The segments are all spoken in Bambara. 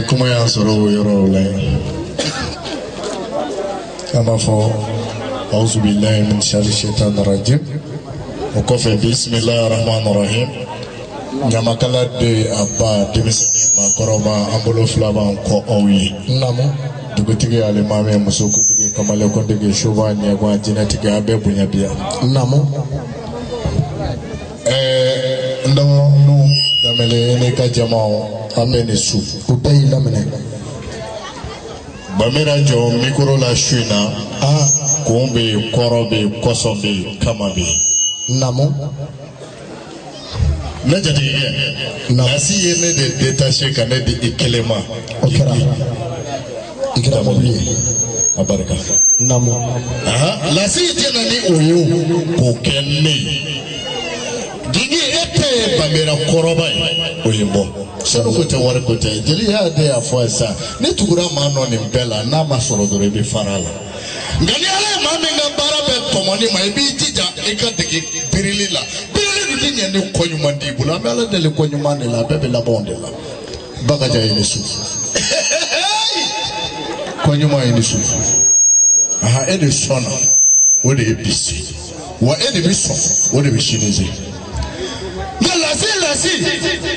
Kuma y'an sɔrɔ o yɔrɔ la yen. An b'a fɔ auzubillahi min sharri shaitan rajim. O kɔfɛ, bisimilahi rahman rahim. Ɲamakala de, a ba, denmisɛnnin, maakɔrɔba, an bolo fila b'an kɔ aw ye. Naamu. Dugutigi, alimami, musokuntigi, kamalenkuntigi, soba, ɲɛguwan, jinɛtigi, a bɛɛ bonya bi yan. Naamu. N dɔgɔninw, Danbɛlɛ, n'i ka jamaw, an bɛ nin su. U bɛɛ y'i laminɛ. Bamira jɔ mikoro la su in na. Kun bɛ yen, kɔrɔ bɛ yen, kɔsɔn bɛ yen, kama bɛ yen. Naamu. Ne jatigikɛ, Lasi ye ne de détaché ka ne di i kelen ma. O kɛra, i kɛra mobili ye. A barika. Naamu. Lasi tɛ na ni o ye, o k'o kɛ ne ye. Gigi, e tɛ ye Bamira kɔrɔba ye, o ye bɔ sanu ko tɛ, wari ko tɛ. Jeli y'a de y'a fɔ a ye sisan, ni tugura maa nɔ nin bɛɛ la, n'a ma sɔrɔ dɔrɔn, i bɛ fara a la. Nka ni Ala ye maa min ka baara bɛɛ tɔmɔni ma, i b'i jija i ka dege birili la. Birili dun ti ɲɛ ni kɔ ɲuman t'i bolo. An bɛ Ala deli kɔ ɲuman de la, a bɛɛ bɛ laban o de la. Bakaja, i ni su. Kɔ ɲuman, i ni su. Aha, e de sɔnna, o de ye bi se wa, e de bi sɔn, o de bɛ sini se. Nka lasi, lasi,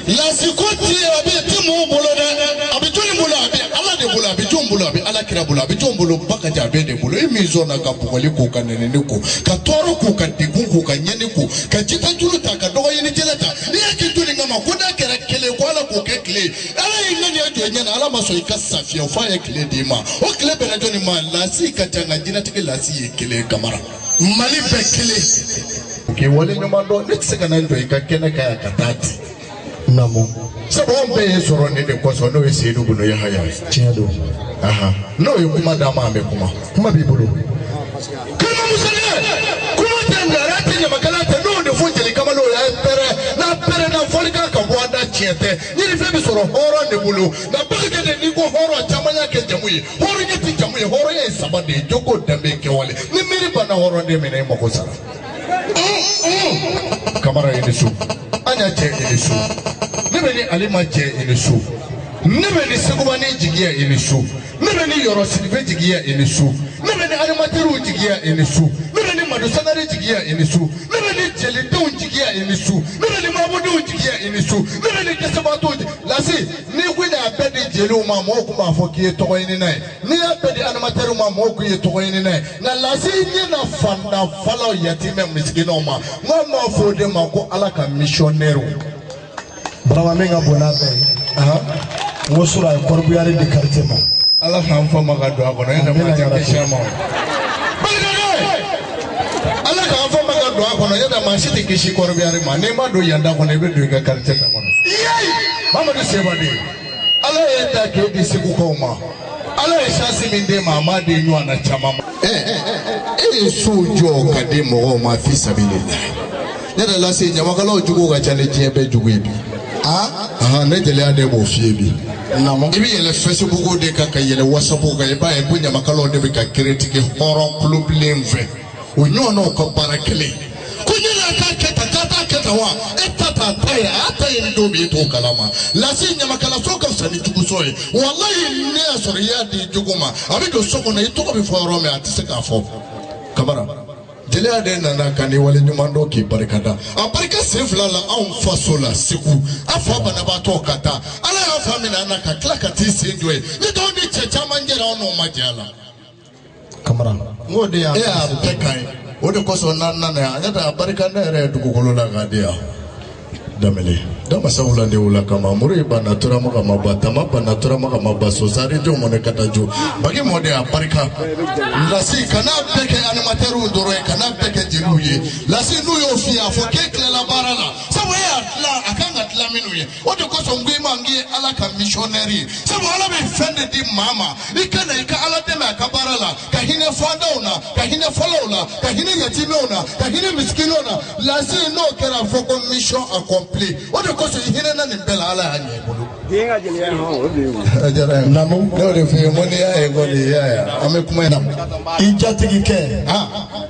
lasi ko ti a bɛ ti mɔgɔw bolo dɛ. A bɛ jɔnni bolo? A bɛ Ala de bolo. A bɛ jɔn bolo? A bɛ Ala kira bolo. A bɛ jɔn bolo? Bakaja, a bɛ de bolo. E min sɔnna ka bugɔli ko, ka nɛnini ko, ka tɔɔrɔ ko, ka degun ko, ka ɲɛni ko, ka jita juru ta, ka dɔgɔ ɲini jɛlɛ ta, n'i y'a kɛ jɔnni kama ko n'a kɛra kelen ko Ala k'o kɛ tile ye, Ala y'i ŋaniya jɔ i ɲɛna, Ala ma sɔn i ka sa fiyewu f'a ye tile d'i ma. O tile bɛnna jɔnni ma? Lasi ka ca, nka jinɛtigi lasi ye kelen. Kamara, Mali bɛɛ kelen k'i wale ɲuman dɔn. Ne tɛ se ka na jɔ i ka kɛnɛ kan yan ka taa ten. Naamu. Sabu anw bɛɛ ye sɔrɔ nin de kosɔn, n'o ye Seyidu bunu Yahaya ye. Tiɲɛ don. N'o ye kuma d'a ma, an bɛ kuma. Kuma b'i bolo. Kuma musɛnɛ, kuma tɛ ŋara tɛ, ɲamakala tɛ, n'o de fɔ jeli kamalen, o y'a pɛrɛ n'a pɛrɛnna, fɔlikan ka bɔ a da. Tiɲɛ tɛ, ɲinifɛn bɛ sɔrɔ hɔrɔn de bolo. Nka bakɛ de, n'i ko hɔrɔn, caman y'a kɛ jamu ye. Hɔrɔnya tɛ jamu ye, hɔrɔnya ye saba de ye: jogo, danbe, kɛwale. Ni miiri banna hɔrɔn den minɛ, i mago sara. Kamara, i ni su. An y'a cɛ, i ni su. Ne bɛ ni Alima cɛ, i ni su. Ne bɛ ni Segubani jigiya, i ni su. Ne bɛ ni Yɔrɔ Sidibe jigiya, i ni su. Ne bɛ ni animatɛriw jigiya, i ni su. Ne bɛ ni Madu Sangare jigiya, i ni su. Ne bɛ ni jelidenw jigiya, i ni su. Ne bɛ ni mamudenw jigiya, i ni su. Ne bɛ ni dɛsɛbaatɔw. Lasi, n'i ko y'a bɛɛ di jeliw ma, mɔgɔw tun b'a fɔ k'i ye tɔgɔ ɲinina ye. N'i y'a bɛɛ di animatɛriw ma, mɔgɔw k'i ye tɔgɔ ɲinina ye. Nka lasi ɲɛ na fantan falaw, yatimɛ, misikinɛw ma, n ko an b'a fɔ o de ma ko Ala ka missionnaire. Burama, min ka bon n'a bɛɛ ye, n ko sura a ye corbillard di quartier ma. Ala k'an fa ma ka don a kɔnɔ, e tɛ maa tɛ kisi a ma o. Balikɛ, Ala k'an fa ma ka don a kɔnɔ, e tɛ maa si tɛ kisi corbillard ma. N'i ma don yan da kɔnɔ, i bɛ don i ka quartier da kɔnɔ. Mamadu Sebade, Ala ye da k'e di Segukaw ma. Ala ye chance min d'e ma, a m'a di ɲɔgɔn na caman ma. E ye sow jɔ ka di mɔgɔw ma fi sabilillah. Ne yɛrɛ lase, ɲamakalaw jugu ka ca ni diɲɛ bɛɛ jugu ye bi. Ahan, ne jeliya de b'o f'i ye bi. Naamu. I bɛ yɛlɛ Facebook de kan, ka yɛlɛ WhatsApp kan, i b'a ye ko ɲamakalaw de bɛ ka critique hɔrɔn kulobilen fɛ. O ɲɔgɔnnaw ka baara kelen. Ko ɲɛna k'a kɛ tan, k'a t'a kɛ tan wa? E ta t'a ta ye, a y'a ta ye ni don min, e t'o kalama. Lasi, ɲamakalaso ka fisa ni juguso ye. Walayi, ne y'a sɔrɔ i y'a di jugu ma, a bɛ don so kɔnɔ, i tɔgɔ bɛ fɔ yɔrɔ min, a tɛ se k'a fɔ. Kamara, jeliya de nana ka ni wale ɲuman dɔn k'i barikada. A barika sen fila la anw faso la Segu. A fa banabaatɔ ka taa, Ala y'a fa minɛ an na ka tila ka t'i sen jɔ ye. Ne t'anw ni cɛ caman jɛra, anw n'o ma jɛ a la. Kamara, n k'o de y'a E y'a bɛɛ kan ye, o de kosɔn n'an nana yan, an ɲɛ a barika ne yɛrɛ ye dugukolo la k'a di yan. Damele dama sabula de wula kama muru ye banna turama kama ba tama banna turama kama ba sosari jɔn mɔne ka taa jo bagi mɔden. A barika lasi, kana bɛɛ kɛ animatɛriw dɔrɔn ye, kana bɛɛ kɛ jeliw ye. Lasi, n'u y'o f'i ye, a fɔ k'e tilala baara la, sabu e y'a tila a kan ka tila minnu ye. O de kosɔn n ko i ma n k'i ye Ala ka missionnaire ye, sabu Ala bɛ fɛn de di maa ma, i ka na i ka Ala dɛmɛ a ka baara la, ka hinɛ fantanw na, ka hinɛ fɔlɔw la, ka hinɛ yatimɛw na, ka hinɛ misikinɛw na. Lasi, n'o kɛra, a fɔ ko mission accomplie. O de kosɔn i hinɛna nin bɛɛ la, Ala y'a ɲɛ i bolo. Den ka jeliya hɔn o de ye o. A diyara n ye. Naamu. Ne y'o de f'i ye, n ko n'i y'a ye kɔni, i y'a ye, an bɛ kuma in na. I jatigikɛ,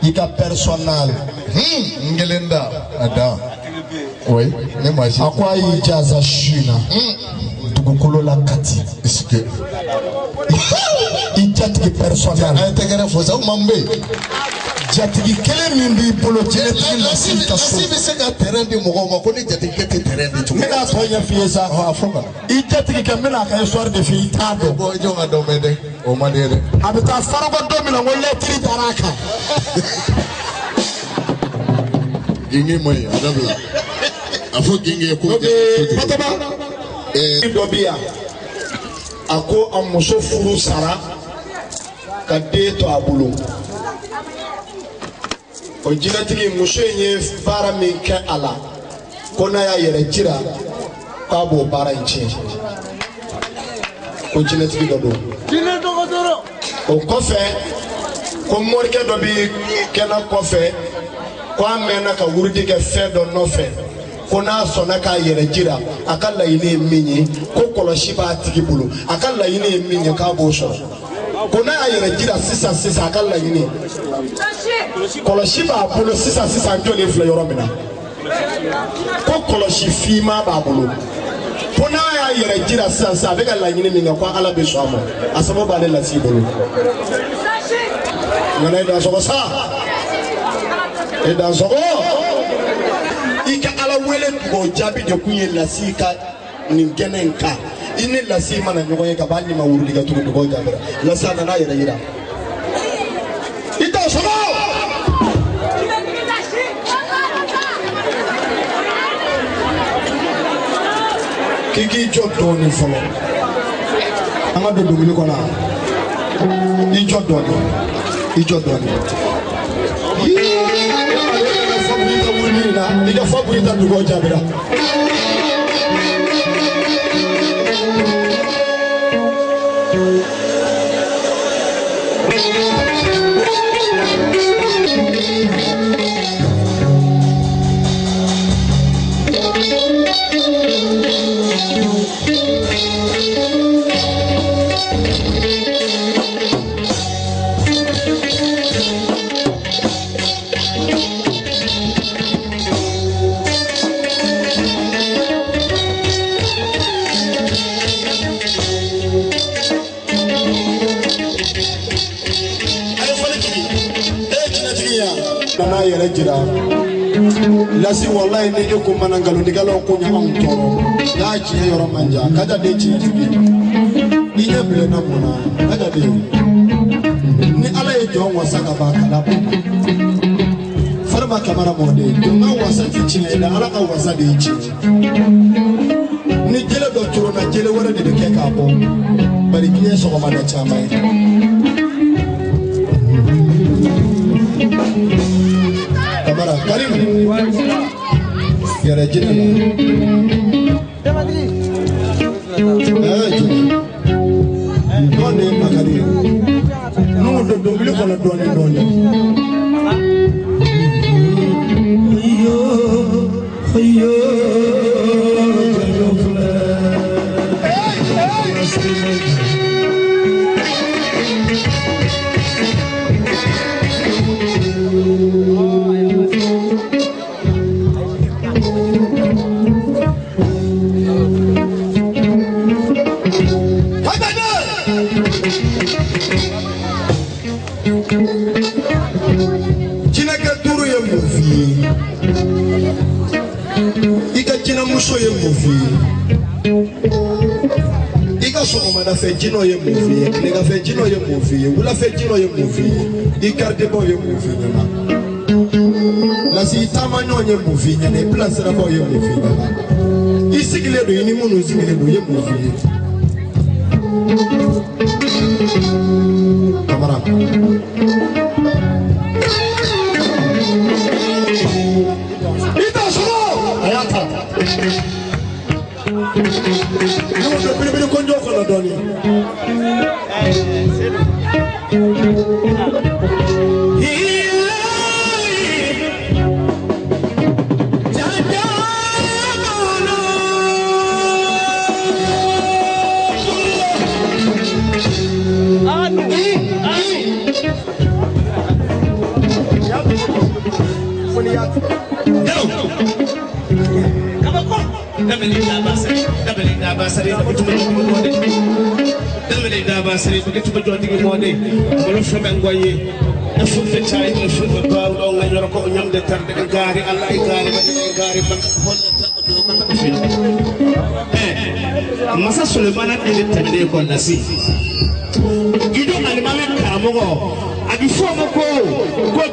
i ka personnel. N kelen da a dan, oui, ne maa si. A ko a y'i jaza su in na. dugukolo la Kati. Est-ce que i jatigi personnel. A ye tɛgɛrɛ fɔ sa, o maa min bɛ yen. Jatigi kelen min b'i bolo jinɛtigi Lasi ka so. Lasi bɛ se ka terrain di mɔgɔw ma ko ni jatigikɛ tɛ terrain di cogo. N bɛna tɔ ɲɛf'i ye sa. A fɔ ka. I jatigikɛ n bɛna a ka histoire de f'i ye i t'a dɔn. Bon, i jɔn ka dɔn bɛ dɛ, o man di ye dɛ. A bɛ taa farako don min na ko lɛtiri dara a kan. Genge man ɲi, a dabila. A fɔ genge ye ko. Batoma. Dɔ bɛ yan. A ko a muso furu sara ka den to a bolo. O jinɛtigi muso in ye baara min kɛ a la ko n'a y'a yɛrɛ jira k'a b'o baara in tiɲɛ ko jinɛtigi dɔ don. Jinɛ dɔgɔtɔrɔ. O kɔfɛ ko morikɛ dɔ bi kɛnɛ kɔfɛ ko a mɛnna ka wurudi kɛ fɛn dɔ nɔfɛ ko n'a sɔnna k'a yɛrɛ jira a ka laɲini ye min ye ko kɔlɔsi b'a tigi bolo a ka laɲini ye min ye k'a b'o sɔrɔ. Ko n'a y'a yɛrɛ jira sisan sisan a ka laɲini kɔlɔsi b'a bolo sisan sisan jɔlen filɛ yɔrɔ min na ko kɔlɔsi finman b'a bolo ko n'a y'a yɛrɛ jira sisan sisan a bɛ ka laɲini min kɛ ko Ala bɛ sɔn a ma a sababu b'ale Lasi bolo. Ŋana i dansɔgɔ sa i dansɔgɔ i ka Ala wele dugawu jaabi de kun ye Lasi ka nin kɛnɛ in kan. I ni Lasi mana ɲɔgɔn ye ka ban hali ni ma wurudi kɛ tugun dugawu jaabira Lasi a nana a yɛrɛ yira i t'a sɔrɔ. K'i k'i jɔ dɔɔnin fɔlɔ an ka don dɔnkili kɔnɔ i jɔ dɔɔnin i jɔ dɔɔnin i ka fa b'i ta dugawu jaabira. Nana yɛrɛ jira Lasi walayi ni e ko mana nkalontigɛlaw ko ɲɛ anw tɔɔrɔ n'a tiɲɛ yɔrɔ man jan Kaja den tiɲɛtigi i ɲɛ bilenna mun na Kaja den ni Ala ye jɔn wasa ka ban kala bɔ Farima Kamara mɔden jɔn ka wasa ti tiɲɛ ye dɛ Ala ka wasa de ye tiɲɛ ni jele dɔ coronna jele wɛrɛ de bɛ kɛ k'a bɔ bari diɲɛ sɔgɔmada caman ye. Kamara Karim yɛrɛ jinɛ la ɛɛ jinɛ dɔn de ye makari ye n'u don dɔnkili kɔnɔ dɔɔnin dɔɔnin. Ayo ayo jalo filɛ. Jinɛkɛ duuru ye mun f'i ye? I ka jinɛmuso ye mun f'i ye? I ka sɔgɔmadafɛ jinɛw ye mun f'i ye? Tileganfɛ jinɛw ye mun f'i ye? Wulafɛ jinɛw ye mun f'i ye? I garidibaw ye mun f'i ɲɛna? Lasi i taamaɲɔgɔn ye mun f'i ɲɛna? I bilasirabaw ye mun f'i ɲɛna? I sigilen don i ni minnu sigilen don i ye mun f'i ye? Kamara. I t'a sɔrɔ a y'a ta. Ne ko don belebele kɔnjɔ kɔnɔ dɔɔnin. Masa Sulemana tile tɛmɛnen kɔ lasi Gido alimami karamɔgɔ a bɛ fɔ o ma ko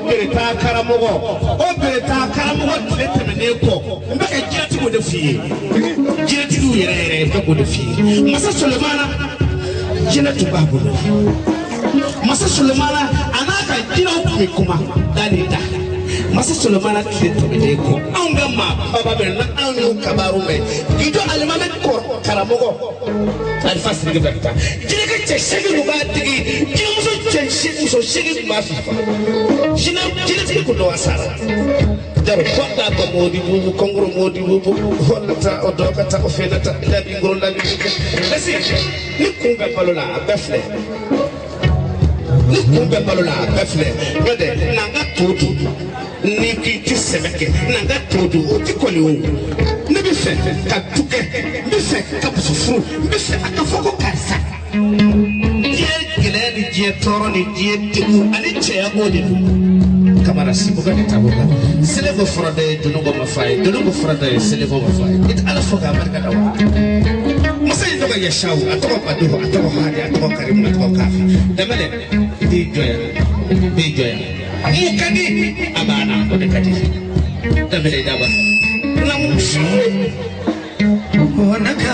bereta karamɔgɔ o bereta karamɔgɔ tile tɛmɛnen kɔ n bɛ ka jinɛtigiw de f'i ye jinɛtigiw yɛrɛ yɛrɛ n bɛ k'o de f'i ye Masa Sulemana jinɛ tun b'a bolo Masa Sulemana a n'a ka jinɛw tun bɛ kuma da ni da Masa Sulemana tile tɛmɛnen kɔ anw ka maa baba bɛ na anw y'o kabaru mɛn Gido alimami karamɔgɔ Alifa Sidiki Bereta jinɛkɛ cɛ seegin tun b'a tigi jinɛmuso cɛ muso seegin tun b'a fifa jinɛtigi kun don a sara jaro fɔta ko modi bubu kongoro modi bubu hollata o dogata o fenata labi ngoro labi lasi ni kun bɛ balo la a bɛɛ filɛ ni kun bɛ balo la a bɛɛ filɛ n'o tɛ n'an ka to dun ni k'i ti sɛbɛ kɛ n'an ka to dun o ti kɔli o ne bɛ fɛ ka du kɛ n bɛ fɛ ka muso furu n bɛ fɛ a ka fɔ ko karisa diɲɛ gɛlɛya ni diɲɛ tɔɔrɔ ni diɲɛ degun ani cɛya b'o de don kamara sibuga ni tabuga seleko fura dɔ ye dununko ma fa ye dununko fura dɔ ye seleko ma fa ye i tɛ ala fo k'a barika da wa masa in tɔgɔ Yasawu a tɔgɔ Baduhu a tɔgɔ Hadi a tɔgɔ Karimu a tɔgɔ Kafi Dɛmɛlɛ i b'i jɔ yan i b'i jɔ yan mun ka di a banna o de ka di Dɛmɛlɛ i daba Wanaka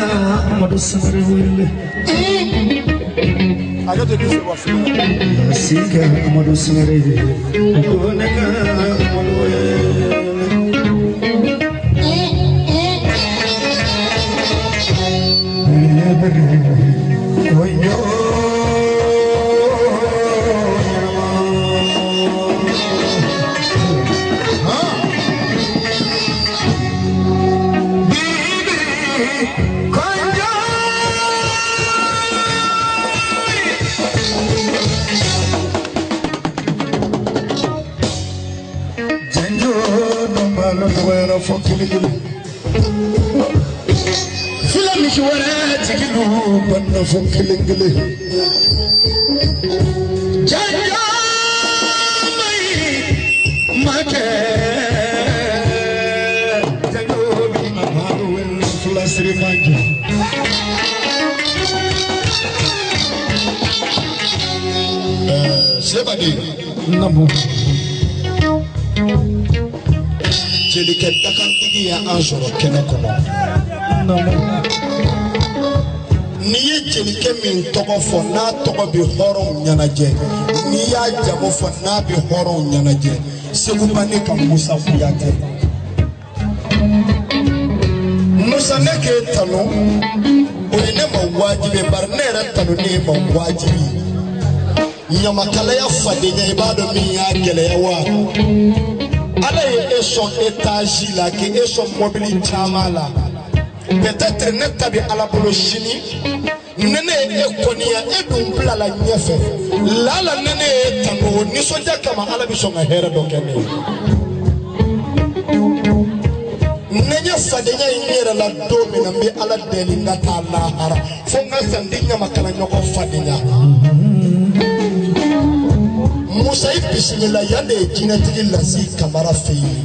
Amadu Sangare wele Sika Amadu Sangare Wanaka Amadu wele Fila misi wɛrɛ jigi banna fo kelen kelen janja mai ma kɛ janjo bi ma fila siri ka jɛ Sebadi Namu jelikɛ dakantigi y'an sɔrɔ kɛnɛ kɔnɔ n'i ye jelikɛ min tɔgɔ fɔ n'a tɔgɔ bɛ hɔrɔnw ɲɛnajɛ n'i y'a jago fɔ n'a bɛ hɔrɔnw ɲɛnajɛ Seguba ne ka Musa Kuyatɛ Musa ne k'e tanu o ye ne ma wajibi bari ne yɛrɛ tanu ne ye ma wajibi ɲamakalaya fadenya i b'a dɔn min y'a gɛlɛya wa Ala ye e sɔn étage la k'e sɔn mobili caman la peut-être ne ta bɛ Ala bolo sini ni ne ye e kɔniya e dun bilala ɲɛfɛ lala ni ne ye tanu o nisɔndiya kama Ala bɛ sɔn ka hɛrɛ dɔ kɛ ne ye ne ye fadenya in yɛrɛ la don min na n bɛ Ala deli n ka taa lahara fo n ka san di ɲamakala ɲɔgɔn fadenya Musa i bisimila yan de ye jinɛtigi Lasi Kamara fɛ yen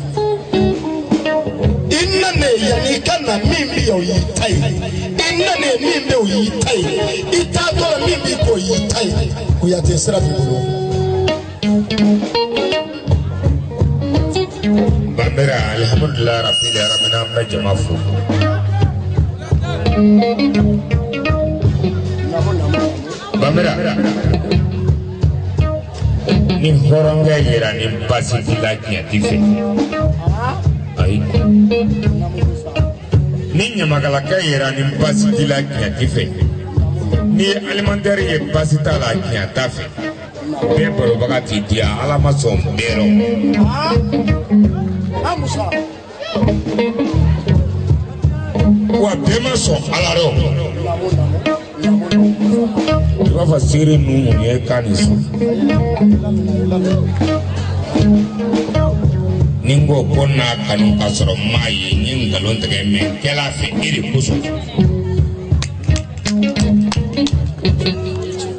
i nanen yanni i ka na min bɛ yan o y'i ta ye i nanen min bɛ o y'i ta ye i taatɔ la min b'i kɔ o y'i ta ye Kuyate sira b'i bolo. Bambera alihamudulilayi rabbil alamin an bɛ jama fo. Bambera. Ni hɔrɔnkɛ yera ni baasi t'i la diɲɛ t'i fɛ ayi ni ɲamakalakɛ yera ni baasi t'i la diɲɛ t'i fɛ ni ye alimentaire ye baasi t'a la diɲɛ t'a fɛ bɛɛ barobaga t'i diya Ala ma sɔn bɛɛ rɔ. Wa bɛɛ ma sɔn Ala rɔ. I b'a fɔ seere ninnu ye kan nin sɔn. Ni Ni n ko ko n'a kanu ka sɔrɔ n m'a ye n ye nkalon tigɛ mɛ n kɛla a fɛ e de kosɔn.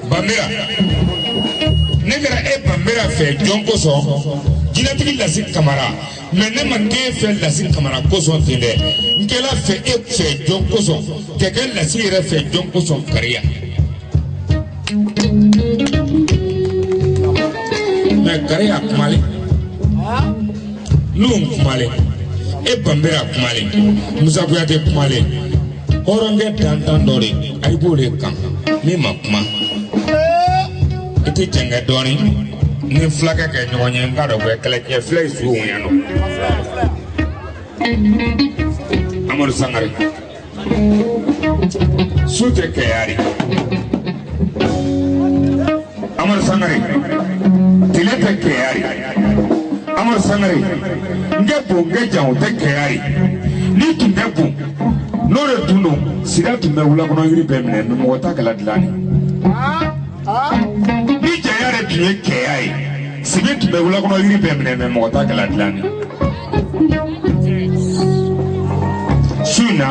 Banbera ne kɛra e Banbera fɛ jɔn kosɔn jinɛtigi Lasi Kamara mɛ ne ma k'e fɛ Lasi Kamara kosɔn ten dɛ n kɛla fɛ e fɛ jɔn kosɔn ka kɛ Lasi yɛrɛ fɛ jɔn kosɔn kariya. Mɛ kariya kumalen n'o kumalen e Banbera kumalen Musa Kuyate kumalen hɔrɔnkɛ dantan dɔ de a i b'o de kan min ma kuma i tɛ jɛngɛ dɔɔnin ni fulakɛ kɛ ɲɔgɔn ye n k'a dɔn ko kɛlɛcɛ fila ye su yan nɔ Amadu Sangare su tɛ kɛyari Amadu Sangare tile tɛ kɛyari Amadu Sangare n kɛ bon n kɛ jan o tɛ kɛyari n'i tun tɛ bon n'o de tun don sida tun bɛ wula kɔnɔ yiri bɛɛ minɛ mɛ mɔgɔ t'a kɛla dilan ni ni janya de tun ye kɛya ye sigi tun bɛ wula kɔnɔ yiri bɛɛ minɛ mɛ mɔgɔ t'a kɛla dilan ni su in na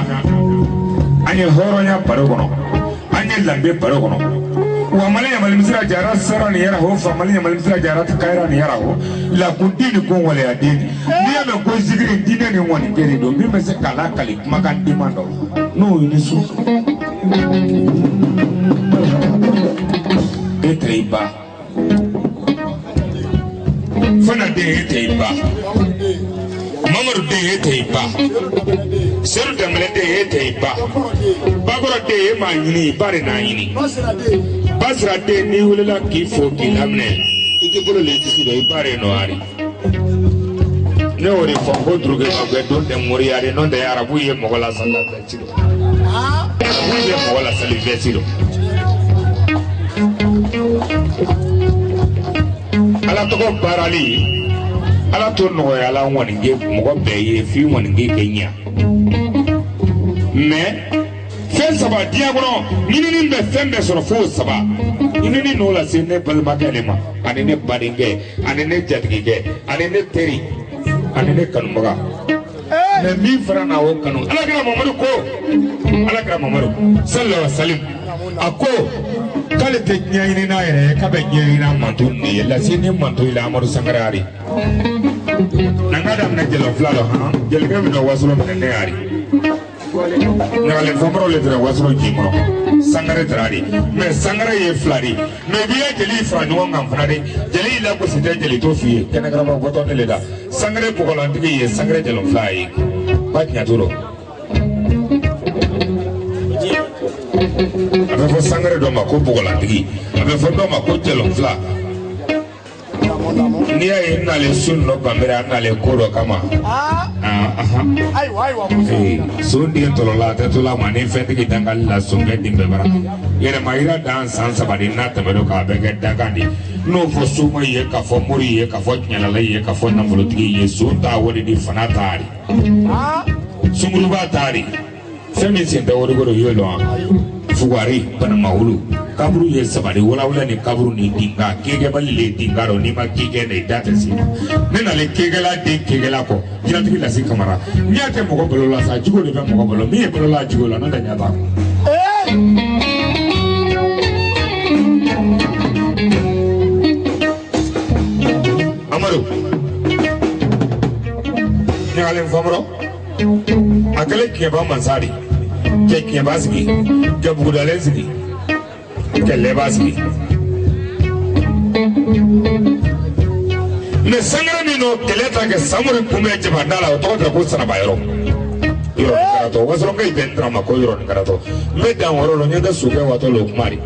an ye hɔrɔnya baro kɔnɔ an ye lambe baro kɔnɔ wa mali yamali misira jara sara ni yɛrɛ ho fa mali yamali misira jara kayira ni yɛrɛ ho lakundi ni ko waleya den n'i y'a mɛn ko zikiri diinɛ ni ŋɔni kere don min bɛ se k'a lakali kumakan diman dɔ n'o ye ni su e tɛ i ba fana den e tɛ i ba Mamadu den e tɛ i ba Seru Danbɛlɛ den e tɛ i ba Bakɔrɔ den e m'a ɲini i ba de n'a ɲini Basira den n'i wulila k'i fo k'i laminɛ i k'i bolo le disi dɔ i ba de nɔ ari ne y'o de fɔ ko durukɛmakɛ don tɛ moriya de n'o tɛ arabu ye mɔgɔ lasali vɛsi dɔ arabu ye mɔgɔ lasali vɛsi dɔ Ala tɔgɔ baarali ala t'o nɔgɔya la ŋɔnige mɔgɔ bɛɛ ye f'i ŋɔnige kɛ ɲa mɛ fɛn saba diɲɛ kɔnɔ ɲinini bɛ fɛn bɛɛ sɔrɔ f'o saba ɲinini n'o lase ne balimakɛ de ma ani ne badenkɛ ani ne jatigikɛ ani ne teri ani ne kanubaga mɛ min fana na o kanu alakira Mamadu ko alakira Mamadu sallallahu alaihi wasallam a ko k'ale tɛ diɲɛ ɲini n'a yɛrɛ ye k'a bɛ diɲɛ ɲini n'a manto ninnu ye lase ni manto i la Amadu Sangare ari n'an ka daminɛ jɛlɔ fila dɔ han jelikɛ bɛ na wasolon minɛ ne ari ɲagalen famɔrɔ le tɛrɛ wasolon ji kɔnɔ Sangare tɛrɛ de mɛ Sangare ye fila de mɛ i b'i ka jeli fara ɲɔgɔn kan fana de jeli y'i lagosi tɛ jeli t'o f'i ye kɛnɛkarama bɔtɔ ne le la Sangare bɔgɔlantigi ye Sangare jɛlɔ fila ye ba tiɲɛ t'o rɔ a bɛ fɔ Sangare dɔ ma ko bɔgɔlantigi a bɛ fɔ dɔ ma ko jɛlɔ fila n'i y'a ye n nalen so nɔ Banbera n nalen ko dɔ kama son den tɔlɔla a tɛ to la ma ni fɛntigi dangali la sonkɛ den bɛɛ bara yɛrɛma yira dan san saba de n'a tɛmɛn'o kan a bɛ kɛ dankan de n'o fɔ soma ye k'a fɔ mori ye k'a fɔ tiɲɛlala ye k'a fɔ nafolotigi ye son t'a wari di fana t'a de sunkuruba t'a de fɛn min sen tɛ wariko de y'o lɔn fugari banamawulu kaburu ye saba de walawala ni kaburu ni dinga kekɛbali le dinga dɔ n'i ma kekɛ de da tɛ se ne nalen kekɛla den kekɛla kɔ jinɛtigi Lasi Kamara n'i y'a kɛ mɔgɔ balo la sa jogo de bɛ mɔgɔ balo min ye balo la jogo la n'o tɛ ɲɛ t'a kɔ. Amadu ɲagalen famɔrɔ a kɛlen tiɲɛba mansa de kɛ tiɲɛba sigi kɛ bugudalen sigi kɛ lɛba sigi mɛ Sangare min n'o kɛlɛ ta kɛ Samori kunbɛn jabada la o tɔgɔ tɛ ko Sanaba yɔrɔ yɔrɔ karatɔ o b'a sɔrɔ n ka bɛn dɔrɔn ma ko yɔrɔ karatɔ n bɛ dan wɔrɔ la n ɲɛ tɛ sokɛ watɔ la o kuma de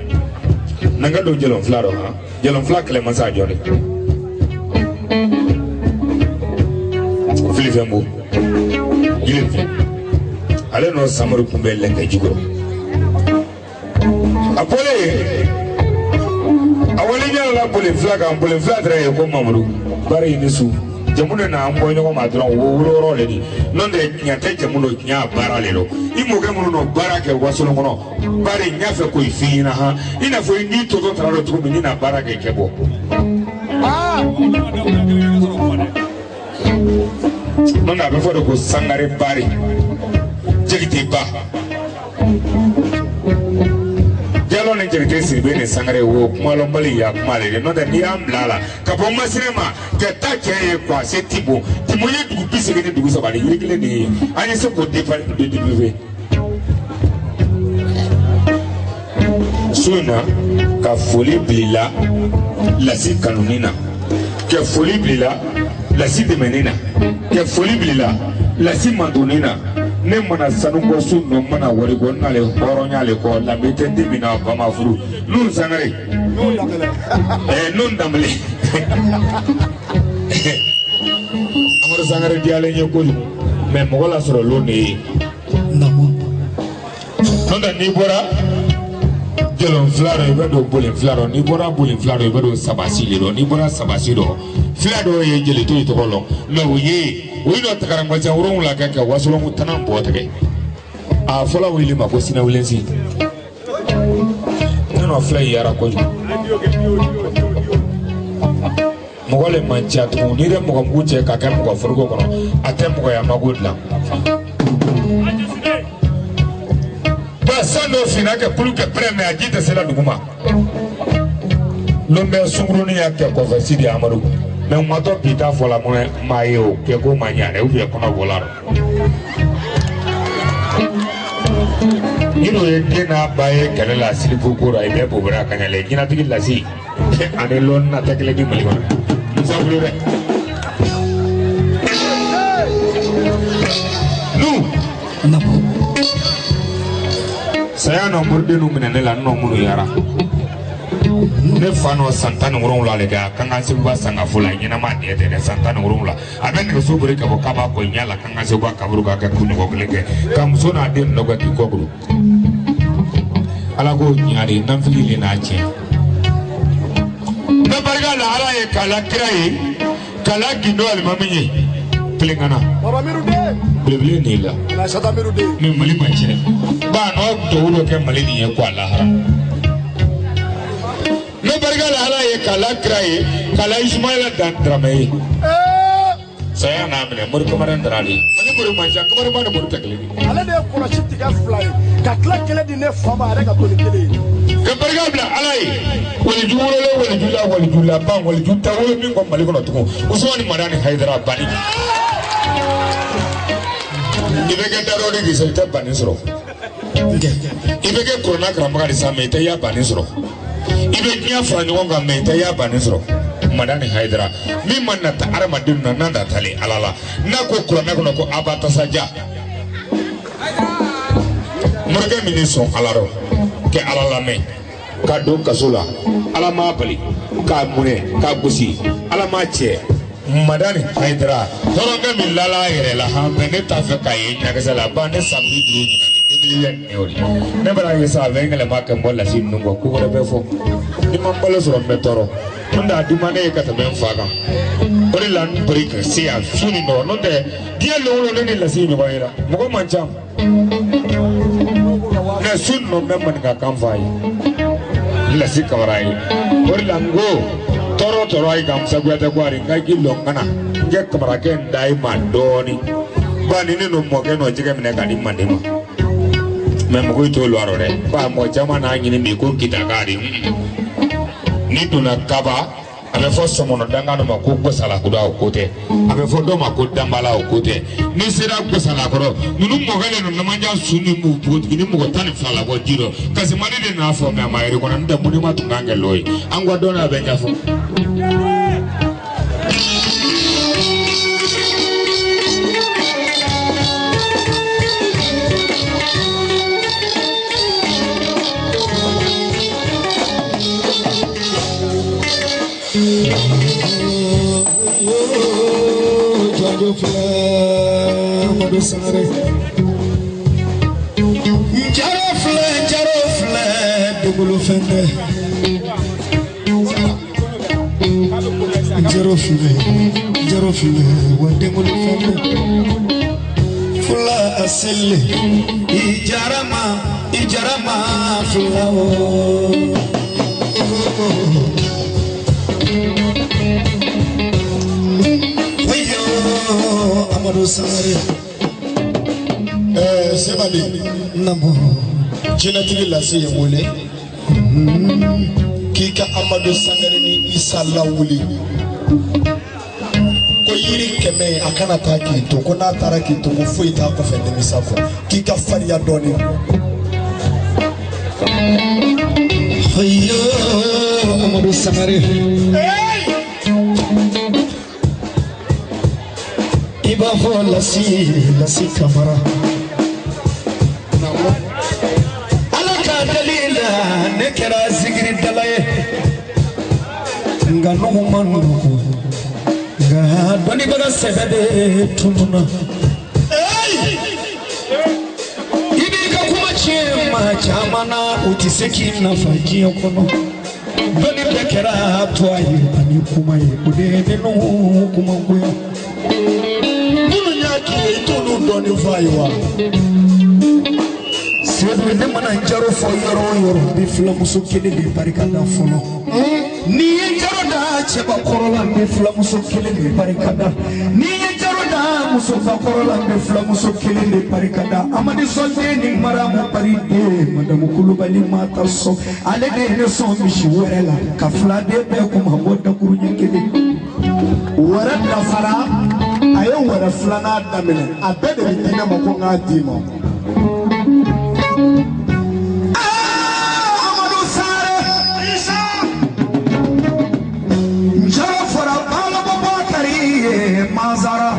n'an ka don jɛlɔn fila dɔ han jɛlɔn fila kɛlɛmasa jɔ de filifɛn bo yirifɛn ale n'o Samori kunbɛn lɛnkɛ jukɔrɔ a bɔlen a wale ɲɛ la boli fila kan boli fila tɛrɛ ye ko Mamadu bari i ni su jamu de n'an bɔ ɲɔgɔn ma dɔrɔn wo wolo yɔrɔ le di n'o tɛ tiɲɛ tɛ jamu don tiɲɛ a baara le don i mɔkɛ minnu n'o baara kɛ wasolon kɔnɔ bari n y'a fɛ k'o f'i ɲɛna han i n'a fɔ i n'i tɔtɔ taara dɔn cogo min n'i na baara kɛ kɛ bɔ. N'o tɛ a bɛ fɔ de ko Sangare Bari Jagite Ba Jalo ni Jagite Sidibe ni Sangare wo kumalɔnbali ya kuma le de n'o tɛ n'i y'an bila a la ka bɔ Masina ma ka taa cɛ ye quoi se Tibo Tibo ye dugu 83 ni yiri kelen de ye an ye se k'o développer su in na ka foli bila lasi kanuni na ka foli bila lasi dɛmɛni na ka foli bila lasi mantonni na ne mana sanu kɔ su nɔ mana wari kɔ n'ale hɔrɔnya le kɔ lambe tɛ den min na ba ma furu Nun Sangare Nun Danbele Amadu Sangare diyalen ye kojugu mɛ mɔgɔ lasɔrɔ lon de ye n'o tɛ n'i bɔra jɔlɔn fila dɔ i bɛ don bolin fila dɔ n'i bɔra bolin fila dɔ i bɛ don sabasi le dɔ n'i bɔra sabasi dɔ fila dɔw ye jeli to tɔgɔ lɔn mɛ o ye o ye dɔ tagaramajɛ wolonwula kɛ ka wasolon tana bɔ tigɛ a fɔlɔ wuli ma ko sinawulensi ne nɔ filɛ yara kojugu mɔgɔ le man ca tugun n'i tɛ mɔgɔ mugu cɛ ka kɛ mɔgɔ foroko kɔnɔ a tɛ mɔgɔya mako dilan. Ba san dɔ finna kɛ kulu kɛ pɛrɛn mɛ a ji tɛ se la dugu ma lon bɛ sunkurunin y'a kɛ kɔfɛ Sidi Amadu mɛ n ma tɔ bi ta fɔ la mɔnɛ maa ye o kɛ ko ma ɲa dɛ ou bien kɔnɔ bɔla rɔ ni n'o ye den n'a ba ye kɛlɛ la silifu ko la i bɛ bobara ka ɲɛ jinatigi lasi ani lɔn na tɛ kelen di Mali kɔnɔ Musa bolo dɛ nu saya nɔ moridenw minɛ ne la n nɔ minnu yara ne fa nɔ san 17 le kɛ a kan ka seguba sangafo la ɲɛnama deɛ tɛ dɛ san 17 a bɛ nɛgɛso bori ka bɔ kaba kɔ ɲɛ la kan ka seguba kaburu ka kɛ kunɲɔgɔn kelen kɛ ka muso n'a den nɔ kɛ k'i kɔ bolo ala k'o ɲa de nafili le n'a tiɲɛ n bɛ barika la ala ye k'a la kira ye k'a la gindo alimami ye pelenkana belebele nin la ni Mali ma tiɲɛ ba n'o tubabu dɔ kɛ Mali nin ye ko a lahara n bɛ barika la ala ye k'a la kira ye k'a la Ismaila dan Daramɛ ye saya n'a minɛ Mori Kamara Dara de Mali mori man ca Kamaraba ni mori tɛ kelen ye. Ale de ye kɔlɔsi tigɛ fila ye ka tila kelen di ne fa ma a yɛrɛ ka to ni kelen ye. Ka barika bila ala ye waliju wololen waliju la waliju laban waliju tɛ wolo min kɔ Mali kɔnɔ tugun Usumani Madani Hayidara Bani. I bɛ kɛ dadɔ de sa i tɛ banni sɔrɔ i bɛ kɛ korona karamɔgɔ de sa mɛ i tɛ ya banni sɔrɔ i bɛ diɲɛ fara ɲɔgɔn kan mɛ i tɛ ya banni sɔrɔ Madani Hayidara min ma nata hadamaden na n'a natalen ala la n'a ko kuranɛ kɔnɔ ko abatasaja morikɛ min sɔn ala rɔ kɛ ala lamɛn ka don kaso la ala m'a bali k'a munɛ k'a gosi ala m'a cɛ Madani Hayidara hɔrɔnkɛ min lala a yɛrɛ la han mɛ ne t'a fɛ k'a ye ɲakisɛ la ba ne san 50 ɲinan ni 2020 de ne b'a ye sa a bɛ n yɛlɛma kɛ n bɔ lasi ninnu kɔ ko wɛrɛ bɛ fɔ ni ma n balo sɔrɔ n bɛ tɔɔrɔ n t'a di ma ne ye ka tɛmɛ n fa kan o de la n bori ka se yan su ni nɔ n'o tɛ diɲɛ lon o lon ne ni lasi ɲɔgɔn yera mɔgɔ man ca mɛ su nɔ n bɛ maninkakan fɔ a ye lasi Kamara ye o de la n ko tɔɔrɔ tɔɔrɔ ayi kan Musa Kuyatɛ ko ari n ka ji lɔ n kana n kɛ Kamarakɛ n da i ma dɔɔni ba ni ne n'o mɔkɛ nɔ jɛgɛ minɛ k'a di manden ma mɛ mɔgɔw t'o lɔ a rɔ dɛ ba mɔgɔ caman n'a ɲini bi ko kita de n'i donna kaba a bɛ fɔ sɔmɔnɔ dankan dɔ ma ko gosalakuda o ko tɛ a bɛ fɔ dɔ ma ko danbala o ko tɛ n'i sera gosalakɔrɔ ninnu mɔkɛ de ninnu namanja su ni npogotigi ni mɔgɔ 12 labɔ ji dɔ kasimani de n'a fɔ mɛ a ma yɛrɛ kɔnɔ n'o tɛ munima tun kan kɛ lɔ ye an ka dɔn a bɛ ɲɛfɔ. Amadu Sangare Njaro filɛ dugukolo fɛn tɛ Njaro filɛ wa dengolo fɛn tɛ fula asili i jarama fula o. Amadu Sangare. Sebali. Nabo. Jinɛtigi lase ye n wele k'i ka Amadu Sangare ni Isa lawuli ko yiri 100 a kana taa k'i to ko n'a taara k'i to ko foyi t'a kɔfɛ nimisa kɔ k'i ka farinya dɔɔni. Ayo Amadu Sangare. I b'a fɔ Lasi Kamara. Ala ka dalila ne kɛra zikiridala ye nka n'o ma nɔgɔn nka dɔnnibaga sɛbɛ de tununna. I b'i ka kuma tiɲɛ maa caman na u tɛ se k'i nafa diɲɛ kɔnɔ. Dɔnni bɛɛ kɛra tɔgɔ ye ani kuma ye o de ye ninnu kumagoya. Minnu y'a k'i ye i t'olu dɔɔni fɔ a ye wa? Sedu ne mana jaro fɔ yɔrɔ o yɔrɔ n bɛ filamuso kelen de barika da fɔlɔ. N'i ye jaro da cɛbakɔrɔ la n bɛ filamuso kelen de barika da. N'i ye jaro da musobakɔrɔ la n bɛ filamuso kelen de barika da. Amadu Sɔnden ni Maramu Bariden Madamu Kulubali ma ta sɔn ale de ye ne sɔn misi wɛrɛ la ka filaden bɛɛ kuma bɔ dakuruɲɛ kelen. Wɛrɛ dafara a ye wɛrɛ filanan daminɛ a bɛɛ de bɛ di ne ma ko n k'a d'i ma. Amadu Sangare. Njaro fɔra Balɔbɔ Bakari ye Mazara.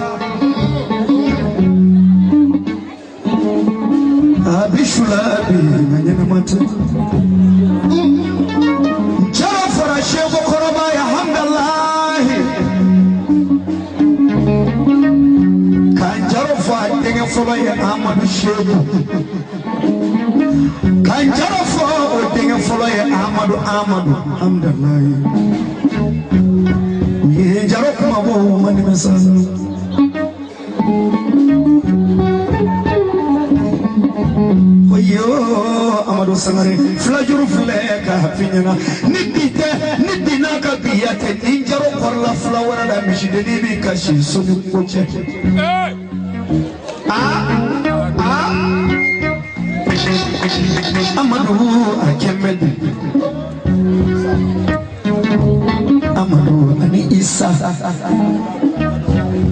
A bi sula bi nka ɲɛnama tɛ. Njaro fɔra Seko Kɔrɔba ye Hamdalahi. Ka njaro fɔ a denkɛ fɔlɔ ye Amadu Seku. Ka njaro fɔ o denkɛ fɔlɔ ye Amadu Hamdalahi. U ye njaro kuma bɔ u ma nimisa. Oyo Amadu Sangare filajuru filɛ k'a f'i ɲɛna ni bi tɛ ni bi n'a ka biya tɛ ni njaro kɔrɔla fila wɛrɛ la misidennin b'i kasi so ni ko cɛ. Amadu a kɛmɛ di Amadu ani Isa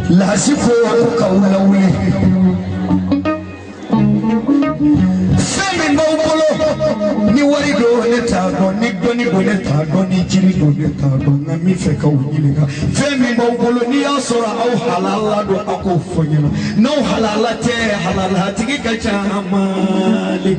Lasi ko k'aw lawuli. Fɛn min b'aw bolo ni wari don ne t'a dɔn ni dɔnni don ne t'a dɔn ni jiri don ne t'a dɔn nka n b'i fɛ k'aw ɲininka fɛn min b'aw bolo n'i y'a sɔrɔ aw halala don aw k'o fɔ n ɲɛna n'aw halala tɛ halalatigi ka ca Mali.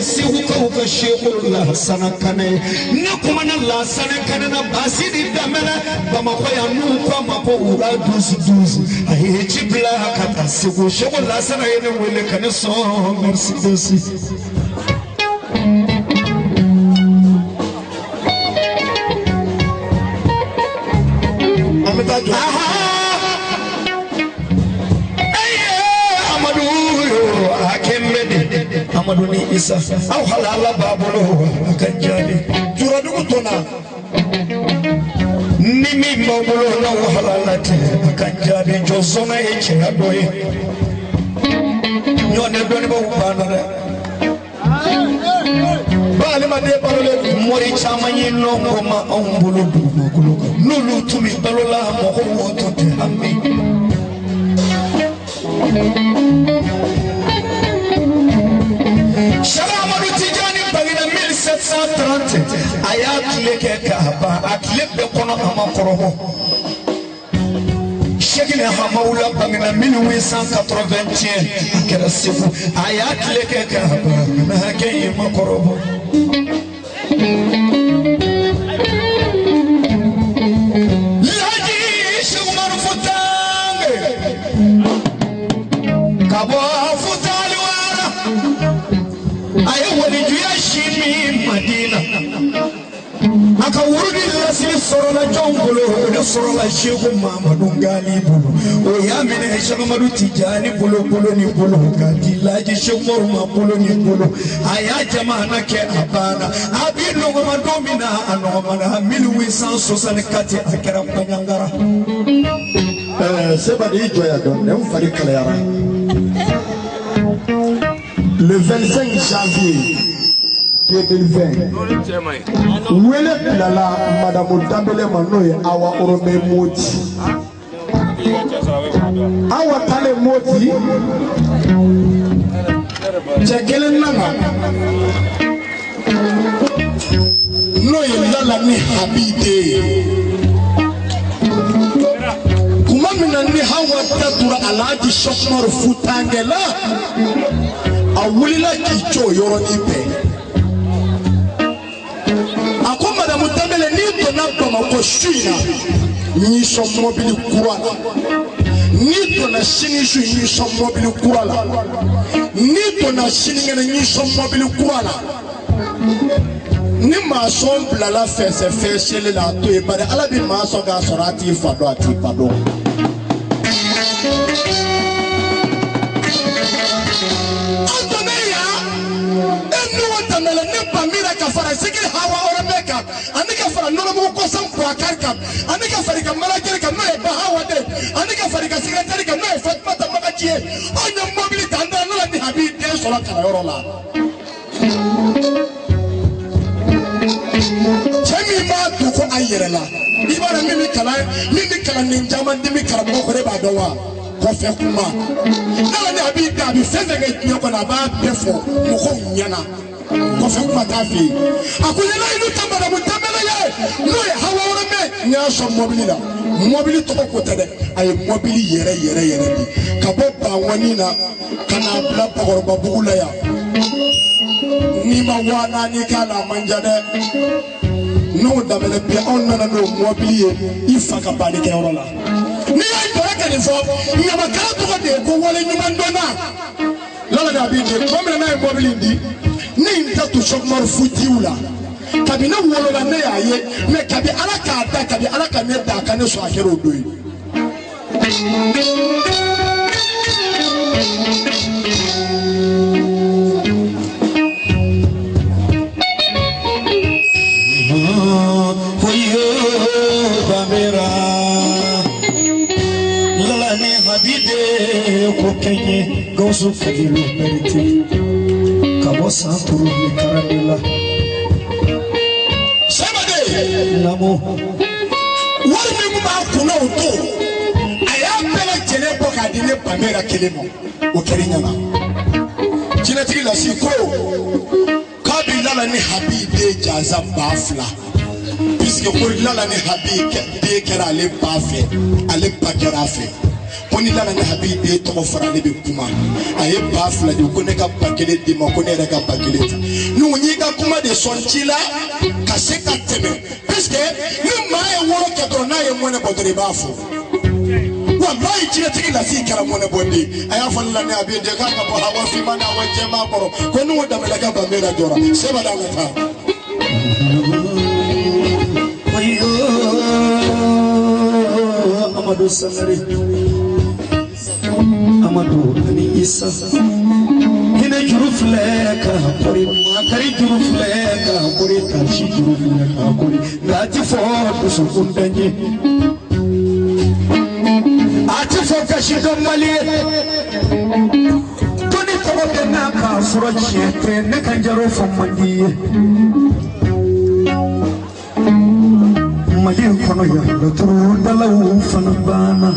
Segu ka Seku Lasana Kane ne kumana Lasana Kane na basi di daminɛ Bamakɔ yan n'u ko a ma ko wula 12 a ye ci bila ka taa Segu Seku Lasana ye ne wele ka ne sɔn Mercedes. An bɛ taa jɔ. Amadu a kɛmɛ de Amadu ni Isa aw halala b'a bolo a ka jaabi. Juradugu tɔnna. Ni min b'aw bolo n'aw halala tɛ a ka jaabi jɔsɔnna ye cɛya dɔ ye. Ɲɔgɔn dɔnnibaw banna dɛ. Ba ale ma den balolen don. Mori caman ye nɔn ko ma anw bolo dugumakolo kan n'olu tun bɛ balo la mɔgɔw tun tɛ hami. Saka Amadu Tijani bangena 1730 a y'a tile kɛ k'a ban a tile bɛɛ kɔnɔ a ma kɔrɔbɔ. Cheikhna Hamawula bangena 1881 a kɛra Segu a y'a tile kɛ k'a ban a hakɛ in ma kɔrɔbɔ. Laji Cheikh Umaru Futange ka bɔ Futaliwara a ye walijuya si min Madina A ka wurudi lasili sɔrɔla jɔn bolo? O de sɔrɔla Seku Mamadu Ngali bolo. O y'a minɛ Seku Tijani bolo, bolo ni bolo, k'a di Laji Seku ma bolo ni bolo. A y'a jamana kɛ, a banna. A bi nɔgɔma don min na, a nɔgɔmana 1864, a kɛra Baɲangara. Seba de y'i jɔ yan dɔɔni dɛ, n fari kalayara. Le 25 janvier 2020, wele bilala Madamu Danbele ma, n'o ye Awa Orome Moti. Awa talen Moti, cɛ kelen nana, n'o ye Lala ni Habide ye. Kuma min na ni Hawa datura Alhaji Sɔkumaru Futankɛ la, a wulila k'i jɔ o yɔrɔnin bɛɛ. A ko Madamu Danbele, n'i donna Bamakɔ su in na, n y'i sɔn mɔbili kura la. N'i donna sini su, n y'i sɔn mɔbili kura la. N'i donna sinikɛnɛ, n y'i sɔn mɔbili kura la. Ni maa sɔn bilala fɛsɛfɛn seli la, a to yen, bari Ala bɛ maa sɔn k'a sɔrɔ a t'i fa dɔn, a t'i ba dɔn. An donna yan, e Nuhu Danbele, ne Bamira, ka fara Sikiri Hawa Orome kan, ani ka fara Nɔnɔmugu Kɔsan Buwakari kan, ani ka fara i ka manajɛri kan, n'o ye Bahawa de, ani ka fara i ka secrétaire kan, n'o ye Fatumata Magaji ye. Anw ye mobili ta, an taara Lala ni Habi den sɔrɔ kalanyɔrɔ la. Cɛ min b'a to ko a yɛrɛ la, i b'a dɔn min bɛ kalan, min bɛ kalanden caman dimi karamɔgɔ kɔrɔ, e b'a dɔn wa? Kɔfɛ kuma n'ala ni a b'i da, a bɛ fɛn fɛn kɛ diɲɛ kɔnɔ, a b'a bɛɛ fɔ mɔgɔw ɲɛna. Kɔfɛ kuma t'a fɛ yen. A ko yɛlɛ olu ta Madamu Danbele ye, n'o ye Hawa Orome, n y'a sɔn mɔbili la. Mɔbili tɔgɔ ko tɛ dɛ, a ye mɔbili yɛrɛ yɛrɛ yɛrɛ di ka bɔ Bangɔni na ka n'a bila Bakɔrɔbabugu la yan. N'i ma 4000 k'a la, a man ca dɛ. N'o Danbele bi, anw nana n'o mɔbili ye i fa ka balikɛyɔrɔ la. N'i y'a jɔra ka nin fɔ, ɲamakala tɔgɔ de ye ko wale ɲuman dɔnna. Lala de a b'i di tuma min na, n'a ye mɔbili in di, ne ye n da to Sɔkumaru Futiw la. Kabi ne wolola, ne y'a ye, mɛ kabi Ala k'a da, kabi Ala ka ne da, a ka ne sɔn, a kɛra o don ye. Oyo Bamira, Lala ni Habide ko kɛɲɛ Gawusu Fadilu mérite ka bɔ san turu ni karande la. Sɛbɛde Naamu. Wari min tun b'a kunna o don, a y'a bɛɛ lajɛlen bɔ k'a di ne Bamera kelen ma. O kɛra ɲɛna. Jinɛtigi lasi ko k'a bi Lala ni Habi den jansa 2000, puisque ko Lala ni Habi den kɛra ale ba fɛ, ale ba kɛra a fɛ. Ko ni Lala ni Habi den tɔgɔ fɔra, ale bɛ kuma. A ye 2000 di, ko ne ka 1000 d'i ma, ko ne yɛrɛ ka 1000 ta. N'u y'i ka kuma de sɔn ci la ka se ka tɛmɛ, puisque ni maa ye woro kɛ dɔrɔn, n'a ye mɔnɛ bɔ dɔrɔn, i b'a fɔ. Walayi, jinɛtigi lasi kɛra mɔnɛ bɔ den. A y'a fɔ ne la ni a bɛ den k'a ka bɔ Hawa finman ni Hawa jɛman kɔrɔ, ko n'u Danbele ka Bamera jɔra seba da ka taa. Oyo Amadu Sangare, Amadu ani Isa, hinɛ juru filɛ ka kori, makari juru filɛ ka kori, kasi juru filɛ ka kori, nka a ti fɔ dusukun tɛ n ye, a ti fɔ kasi dɔnbali ye. Dɔnni tɔgɔ bɛ n'a k'a sɔrɔ tiɲɛ tɛ, ne ka jaro fɔ man di ye. Mali kɔnɔ yan, laturudalaw fana banna.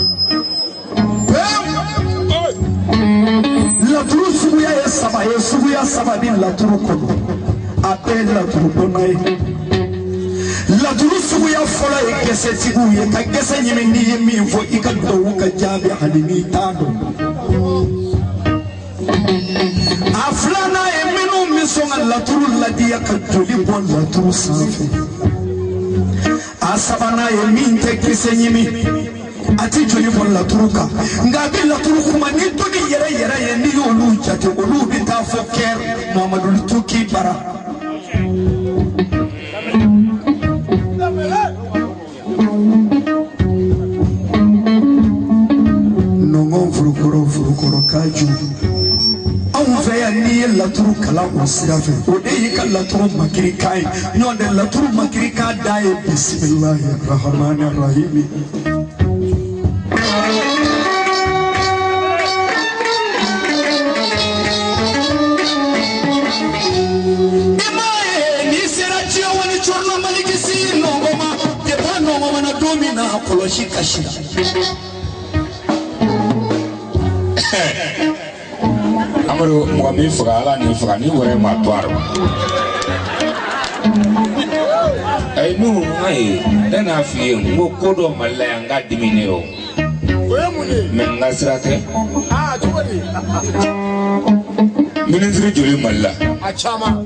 Laturu suguya ye saba ye, suguya saba bi laturu kɔnɔ, a bɛɛ ye laturu dɔnna ye. Laturu suguya fɔlɔ ye gɛsɛtigiw ye, ka gɛsɛ ɲini, n'i ye min fɔ i ka dugawu ka jaabi hali n'i t'a dɔn. A filanan ye minnu bɛ sɔn ka laturu ladiya ka joli bɔ laturu sanfɛ. A sabanan ye min tɛ kisɛ ɲimi, a ti joli bɔ laturu kan, nka a bɛ laturu kuma ni dɔnni yɛrɛ yɛrɛ ye. N'i y'olu jate, olu bɛ taa fɔ kɛr Mamadu Tuki bara. Furukɔrɔ furukɔrɔ ka ju. Anw fɛ yan n'i ye laturu kalan o sira fɛ o de y'i ka laturu makirikan ye ɲɔgɔn tɛ laturu makirikan da ye bisimilahi rahamani rahimi. I m'a ye n'i sera Jiyɔwani Cɔrɔnɔ Malikisi nɔngɔn ma depi a nɔngɔn na don min na kɔlɔsi kasira. Amadu mɔgɔ min faga ala n'i faga ni wɛrɛ ma to a rɔ. Ayi n'u ayi ne n'a f'i ye n ko ko dɔ Mali la yan n ka dimi ne rɔ. O ye mun ye? Mɛ n ka sira tɛ. Aa cogo di? Minisiri joli Mali la? A caman.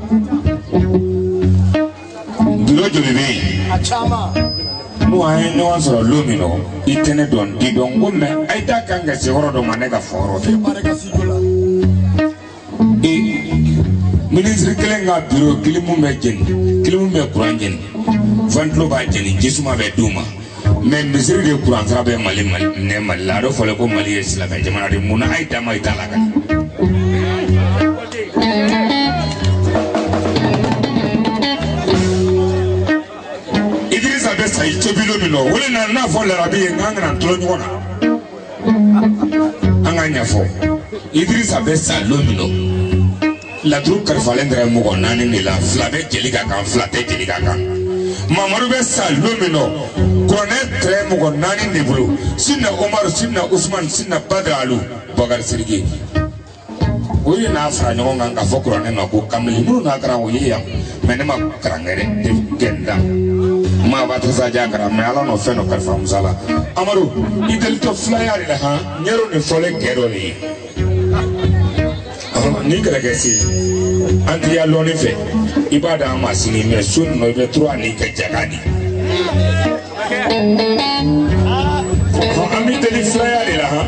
Biro joli bɛ yen? A caman. N'u an ye ɲɔgɔn sɔrɔ lon min nɔ i tɛ ne dɔn n t'i dɔn n ko mɛ a ye taa kan ka se yɔrɔ dɔ ma ne ka fɔ yɔrɔ tɛ. Minisiri kelen ka biro kilimu bɛ jeni kilimu bɛ kuran jeni ventilo b'a jeni jisuma bɛ d'u ma mɛ misiri de kuran sira bɛ Mali ne Mali la a dɔ fɔlen ko Mali ye silamɛ jamana de mun na a ye dama i t'a la ka. Idrissa bɛ sa i cɛbilo min nɔ o de nana n'a fɔ larabi ye k'an kana tulon ɲɔgɔn na an k'a ɲɛfɔ Idrissa bɛ sa lon min nɔ laturu kalifalen tɛrɛ mɔgɔ naani de la fila bɛ jeli ka kan fila tɛ jeli ka kan Mamadu bɛ sa lon min nɔ kuranɛ tɛrɛ mɔgɔ naani de bolo Sinna Umaru Sinna Usumani Sinna Badara Alu Bakari Sidiki o ye n'a fara ɲɔgɔn kan k'a fɔ kuranɛ ma ko kamalen minnu n'a kalan o ye yan mɛ ne ma kalan kɛ dɛ gɛnda maa ba tɛ sa ja kalan mɛ ala n'o fɛn dɔ kalifa musa la Amadu i delitɔ filaya de la han ɲɛrɛ nin fɔlen kɛ dɔ de ye ni kɛlɛkɛ se an t'i ya lɔnni fɛ i b'a d'an ma sini mɛ su ninnu i bɛ tura n'i ka jaga di an b'i deli filaya de la han.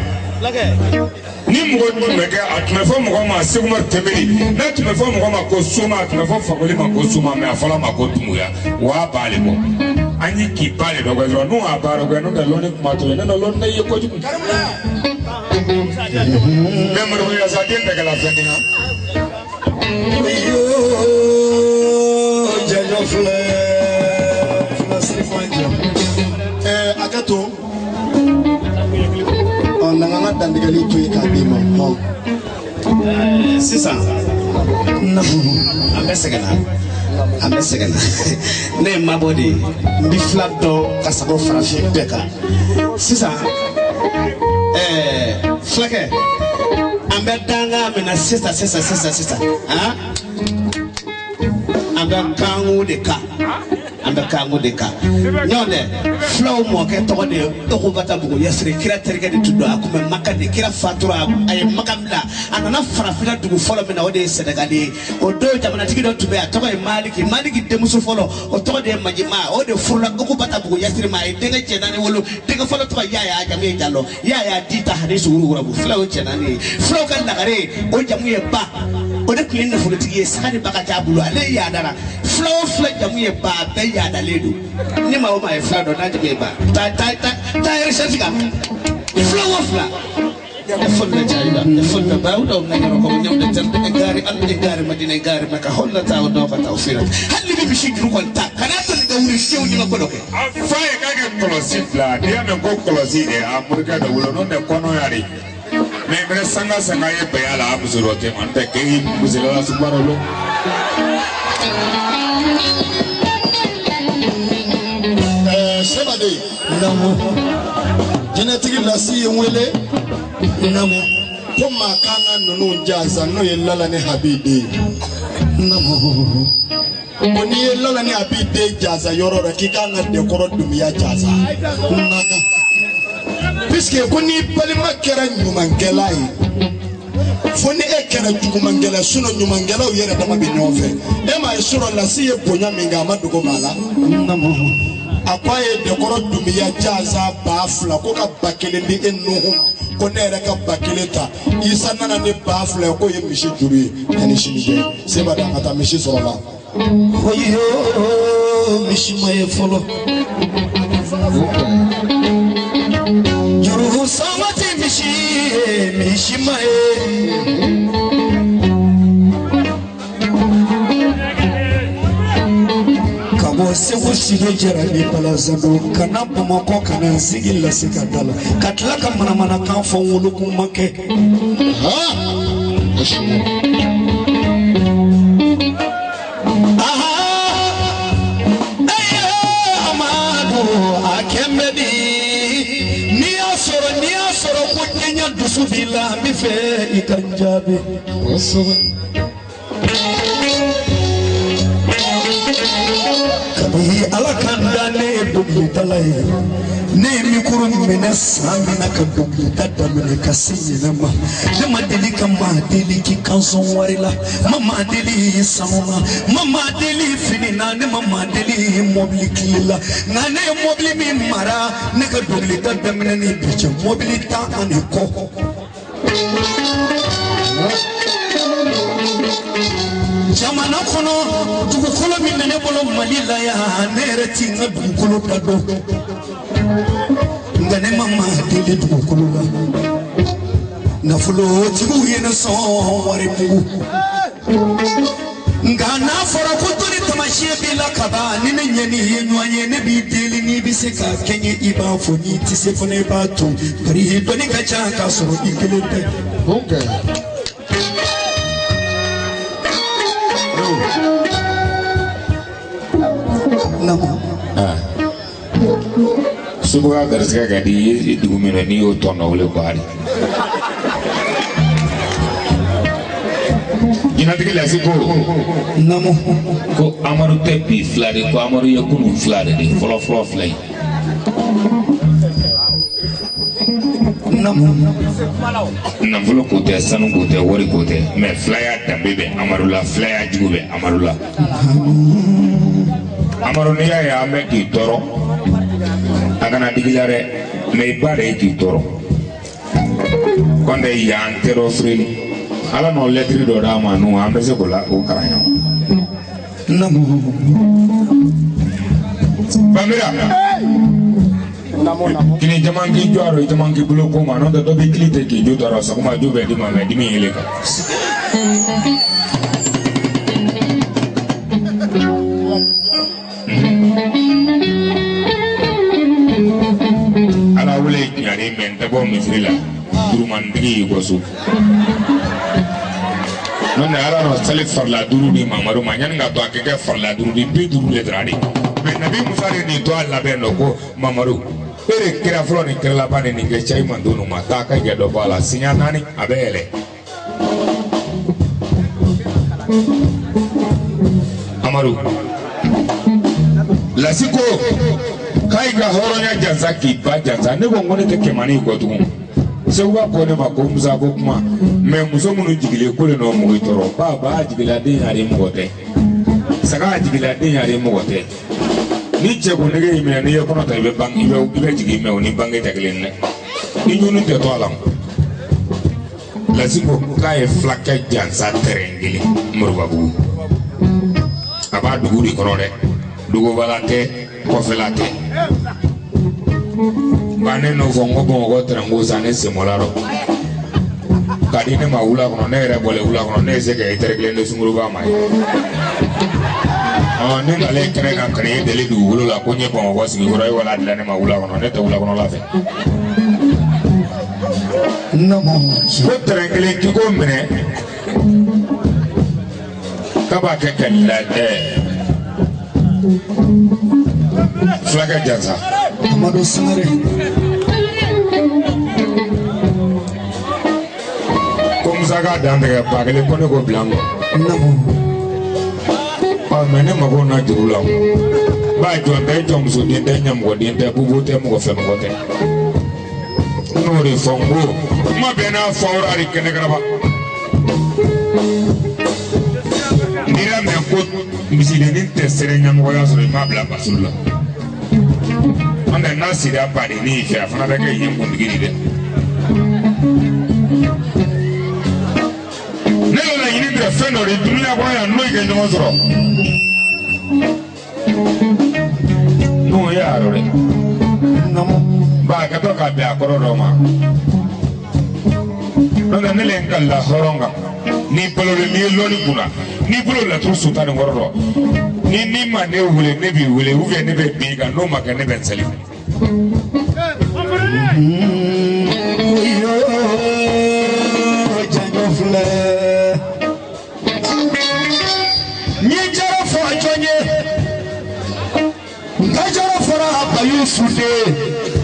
Ni mɔgɔ tun bɛ kɛ a tun bɛ fɔ mɔgɔ ma Segu Tɛnbeli n'a tun bɛ fɔ mɔgɔ ma ko Soma a tun bɛ fɔ Fakoli ma ko Soma mɛ a fɔra ma ko Tumuya wa b'a le bɔ an ye k'i ba le dɔ kɛ dɔrɔn n'u y'a ba dɔ kɛ n'o tɛ lɔnni kuma to yen ne lɔnni ne ye kojugu. Mɛ Moribo Yasa den bɛɛ kɛla fɛn kan. Jɛjɔ filɛ filɛ sirifan jɛ. Ɛɛ a ka to. Na an ka dantigɛli to yen k'a d'i ma. Sisan an bɛ sɛgɛn na an bɛ sɛgɛn na ne ye mabɔ de ye n bɛ fila dɔn ka sago farafin bɛɛ kan sisan fulakɛ an bɛ dangan min na sisan sisan sisan sisan han an bɛ kanko de kan. An bɛ kanko de kan ɲɔgɔn tɛ fulaw mɔkɛ tɔgɔ de ye Okubata Bugu Yasiri kira terikɛ de tun don a tun bɛ Maka de kira fatura a ye Maka bila a nana farafinna dugu fɔlɔ min na o de ye Sɛnɛgali ye o don jamanatigi dɔ tun bɛ yen a tɔgɔ ye Maliki Maliki denmuso fɔlɔ o tɔgɔ de ye Majima o de furula Okubata Bugu Yasiri ma a ye denkɛ cɛ naani wolo denkɛ fɔlɔ tɔgɔ Yaya a jamu ye Jalo Yaya Dita ani Suguru Wurabu fulaw ye cɛ naani ye fulaw ka lagare o jamu ye Ba o de tun ye nafolotigi ye saga ni ba ka ca bolo ale yaadara fula o fula jamu ye Ba a bɛɛ yaadalen don ni maa o maa ye fula dɔn n'a jamu ye Ba taa taa taa taa recherche kan fula o fula e fonda jayɗa e fonda bawɗo nagero komo ñawde terde e gaari Allah e gaari Madina e gaari Makka hollata o dofata o firata hande ɓe mi sijjuru kon ta kana toon gawri fewnima koɗo ke a fa ye k'a kɛ kɔlɔsi bila n'i y'a mɛn ko kɔlɔsi de a morikɛ dɔ wolo n'o tɛ kɔnɔya de mɛ mɛnɛ sanga sanga ye bɛn a la a muso dɔ tɛ ma n tɛ k'e musola la suguba dɔ lo. Sɛbaden jinɛtigi lasi ye n wele ko maa k'an ka ninnu jansa n'o ye Lala ni Habi den ye. Ko n'i ye Lala ni Habi den jansa yɔrɔ dɔ k'i k'an ka Dɛkɔrɔ Dunbiya jansa. Puisque ko n'i balima kɛra ɲumankɛla ye fo ni e kɛra jugumankɛla sinon ɲumankɛlaw yɛrɛ dama bɛ ɲɔgɔn fɛ e m'a ye sinon lasi ye bonya min kɛ a ma dogo maa la. A ko a ye Dɛkɔrɔ Dunbiya jansa 2000 ko ka 1000 di e Nuhu ko ne yɛrɛ ka 1000 ta Isa nana ni 2000 ye k'o ye misi juru ye yanni sini cɛ seba da ka taa misi sɔrɔ la. Oyo misi ma ye fɔlɔ. Juru sɔngɔ tɛ misi ye ma ye. Ka bɔ Segu sigi jɛra ni balazado ka na Bamakɔ ka na n sigi lase ka da la ka tila ka manamanakan fɔ n wolokun ma kɛ. Dusu b'i la n bɛ fɛ i ka n jaabi. Kabi Ala ka n da ne ye dɔnkilidala ye, ne ye mikoro minɛ san min na ka dɔnkilida daminɛ ka se ɲinɛ ma, ne ma deli ka maa deli k'i kan sɔn wari la, ma maa deli sanu na, ma maa deli fini na, ne ma maa deli mɔbili kile la, nka ne ye mɔbili min mara ne ka dɔnkilida daminɛ ni bi cɛ mɔbili 10 ani kɔ. Jamana kɔnɔ dugukolo min bɛ ne bolo Mali la yan, ne yɛrɛ ti n ka dugukolo da dɔn, nka ne ma maa deli dugukolo la. Nafolotigiw ye ne sɔn wari mugu, nka n'a fɔra ko dɔnni taamasiyɛn b'i la ka ban, ni ne ɲɛ n'i ye ɲɔgɔn ye, ne b'i deli n'i bɛ se k'a kɛ n ye i b'a fɔ, n'i tɛ se fana i b'a to, bari dɔnni ka ca k'a sɔrɔ i kelen tɛ. Subuga garisɛgɛ ka di i ye dugu min na n'i y'o tɔn dɔ wele ko hali. Jinɛtigi lasi ko. Naamu. Ko Amadu tɛ bi fila de, ko Amadu ye kunun fila de de, fɔlɔ fɔlɔ fila ye. Naamu. Nafolo ko tɛ, sanu ko tɛ, wari ko tɛ, mɛ filaya danbe bɛ Amadu la, filaya jugu bɛ Amadu la. Amadu n'i y'a ye an bɛ k'i tɔɔrɔ, a kana digi la dɛ, mɛ i ba de ye k'i tɔɔrɔ. Kɔntɛ yan tɛ dɔ firili. Ala n'o lɛtiri dɔ d'a ma nu an bɛ se k'o la o kalan ɲɔgɔn. Naamu. Bamira. Kini caman k'i jɔ a rɔ, caman k'i bolo ko ma, n'o tɛ dɔ b'i kili tɛ k'i jo tɔɔrɔ, sɔgɔma jo bɛ d'i ma mɛ dimi yɛlɛ kan. Ala wele tiɲɛ mɛ n tɛ bɔ misiri la, durumantigi y'i kɔ so. N'o tɛ Ala nɔ sali farila duuru di Mamadu ma, yanni ka to a kɛ kɛ farila duuru di 50 de tara de. Mɛ Nabi Musa de nin to a labɛn dɔ ko Mamadu, e de kira fɔlɔ ni kira laban de nin kɛ cɛ man don ma taa ka jɛ dɔ bɔ a la siɲɛ 4 a bɛ yɛlɛ. Amadu lasi ko k'a y'i ka hɔrɔnya jansa k'i ba jansa, ne ko n ko ne tɛ kɛmani kɔ tugun. Seguba ko ne ma ko Musa ko kuma, mɛ muso minnu jigilen ko le nɔ mɔgɔ tɔɔrɔ, ba ba jigila den yɛrɛ mɔgɔ tɛ, saga jigila den yɛrɛ mɔgɔ tɛ. Ni cɛ ko nege y'i minɛ n'i ye kɔnɔ ta i bɛ bange, i bɛ jigin mɛ o ni bange tɛ kelen dɛ, ni ɲunu tɛ to a la. Lasi ko k'a ye fulakɛ jansa tɛrɛn kelen Moribabugu, a b'a dugu de kɔnɔ dɛ, dugubala tɛ, kɔfɛla tɛ. Nka ne n'o fɔ n ko Bamakɔ tɛrɛnko san ne senbɔla rɔ ka di ne ma wula kɔnɔ, ne yɛrɛ bɔlen wula kɔnɔ ne ye se ka etɛrɛ kelen di sunkuruba ma ye. Ɔ ne nalen kɛnɛ kan ka na e deli dugukolo la ko n ye Bamakɔ sigi kɔrɔ e wala dilan ne ma wula kɔnɔ, ne tɛ wula kɔnɔ la fɛ. Ko tɛrɛn kelen k'i k'o minɛ k'a b'a kɛ ka la fulakɛ jansa. Amadu Sangare. Ko Musa k'a dan tigɛ 1000 ko ne k'o bila n kɔ. Naamu. Ɔ mɛ ne mako na juru la o. Ba jɔn tɛ, jɔnmusoden tɛ, ɲɛmɔgɔden tɛ, bubu tɛ, mɔgɔ fɛ mɔgɔ tɛ. N y'o de fɔ n ko kuma bɛɛ n'a fɔra de kɛnɛ karaba. N'i y'a mɛn ko misidennin tɛ sɛrɛ ɲɛmɔgɔya sɔrɔ i m'a bila basulu la. An tɛ n'a sera badennin fɛ a fana bɛ kɛ yen kuntigi de dɛ. Ne yɛrɛ laɲini tɛ fɛn dɔ de dunuya kɔnɔ yan n'o ye kɛ ɲɔgɔn sɔrɔ. N'o ye a yɔrɔ dɛ. Ba a kɛtɔ ka bɛn a kɔrɔ dɔ ma. N'o tɛ ne le n kalila hɔrɔn kan. N'i balolen n'i ye lɔnni kunna n'i bolo laturu so tan ni wɔɔrɔ rɔ ni ni ma ne wele ne b'i wele ou bien ne bɛ bin i kan n'o ma kɛ ne bɛ n seli. N ye jara fɔ jɔn ye n ka jara fɔra Bayusu den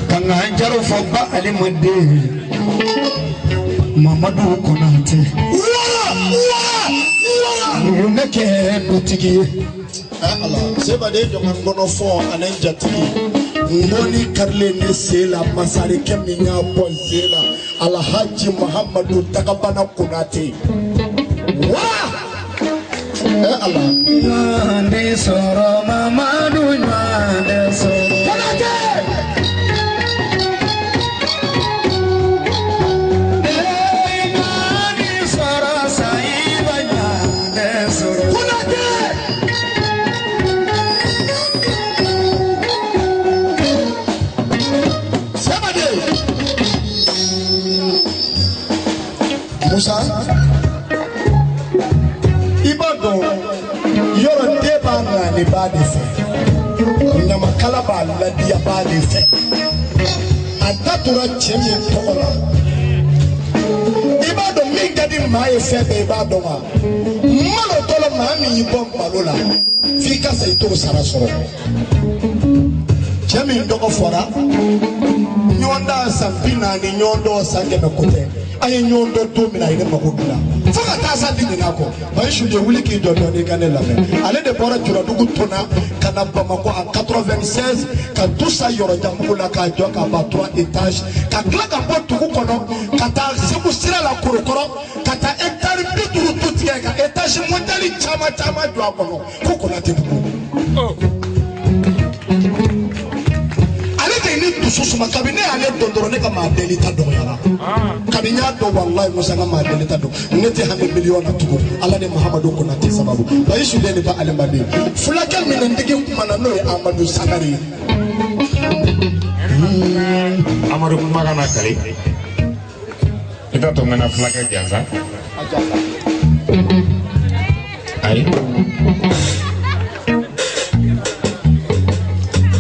ka n ka jara fɔ ba Alima den Mamadu Konate. Wara ne kɛ dutigi ye. Ala seba de jɔ ka n kɔnɔ fɔ ani n jatigi ngɔni karilen ne sen la masarikɛ min y'a bɔ n sen la Alhaji Muhammadu Tagabana Konate. Wa ala. Ɲɔgɔn sɔrɔ Mamadu ɲɔgɔn sɔrɔ. Konate. Ɲɔgɔn sɔrɔ Sayiba ɲɔgɔn sɔrɔ. Konate. Seba de. Musa. I b'a dɔn yɔrɔ den b'a naani b'a de fɛ ɲamakala b'a ladiya b'a de fɛ a da tora cɛ min tɔgɔ la i b'a dɔn min ka di maa ye fɛn bɛɛ i b'a dɔn wa malo tɔ la maa min y'i bɔ malo la f'i ka sa i t'o sara sɔrɔ cɛ min tɔgɔ fɔra ɲɔgɔn dan san 40 ɲɔgɔn dɔn san 100 ko tɛ an ye ɲɔgɔn dɔn don min na a ye ne mako dilan fo ka taa sa di ɲin'a kɔ Bayisu de wuli k'i jɔ dɔɔnin i ka ne lamɛn ale de bɔra Juladugu tɔnna ka na Bamakɔ en 96 ka du san Yɔrɔjanbugu la k'a jɔ k'a ban 3 étages ka tila ka bɔ dugu kɔnɔ ka taa Segu sira la Korokɔrɔ ka taa hectare 50 tu tigɛ ka étage modèle caman caman jɔ a kɔnɔ ko Konate dugu. Ale de ye ne dusu suma kabini ne y'ale dɔn dɔrɔn ne ka maa deli ta dɔgɔyara kabini n y'a dɔn walayi Musa n ka maa deli ta dɔn ne tɛ hami miliyɔn na tugun Ala ni Muhamadu Konate sababu Bayisu den de ba Alima den fulakɛ minɛntigi kumana n'o ye Amadu Sangare ye. Amadu kuma kana kale i t'a to n kana fulakɛ jansa ayi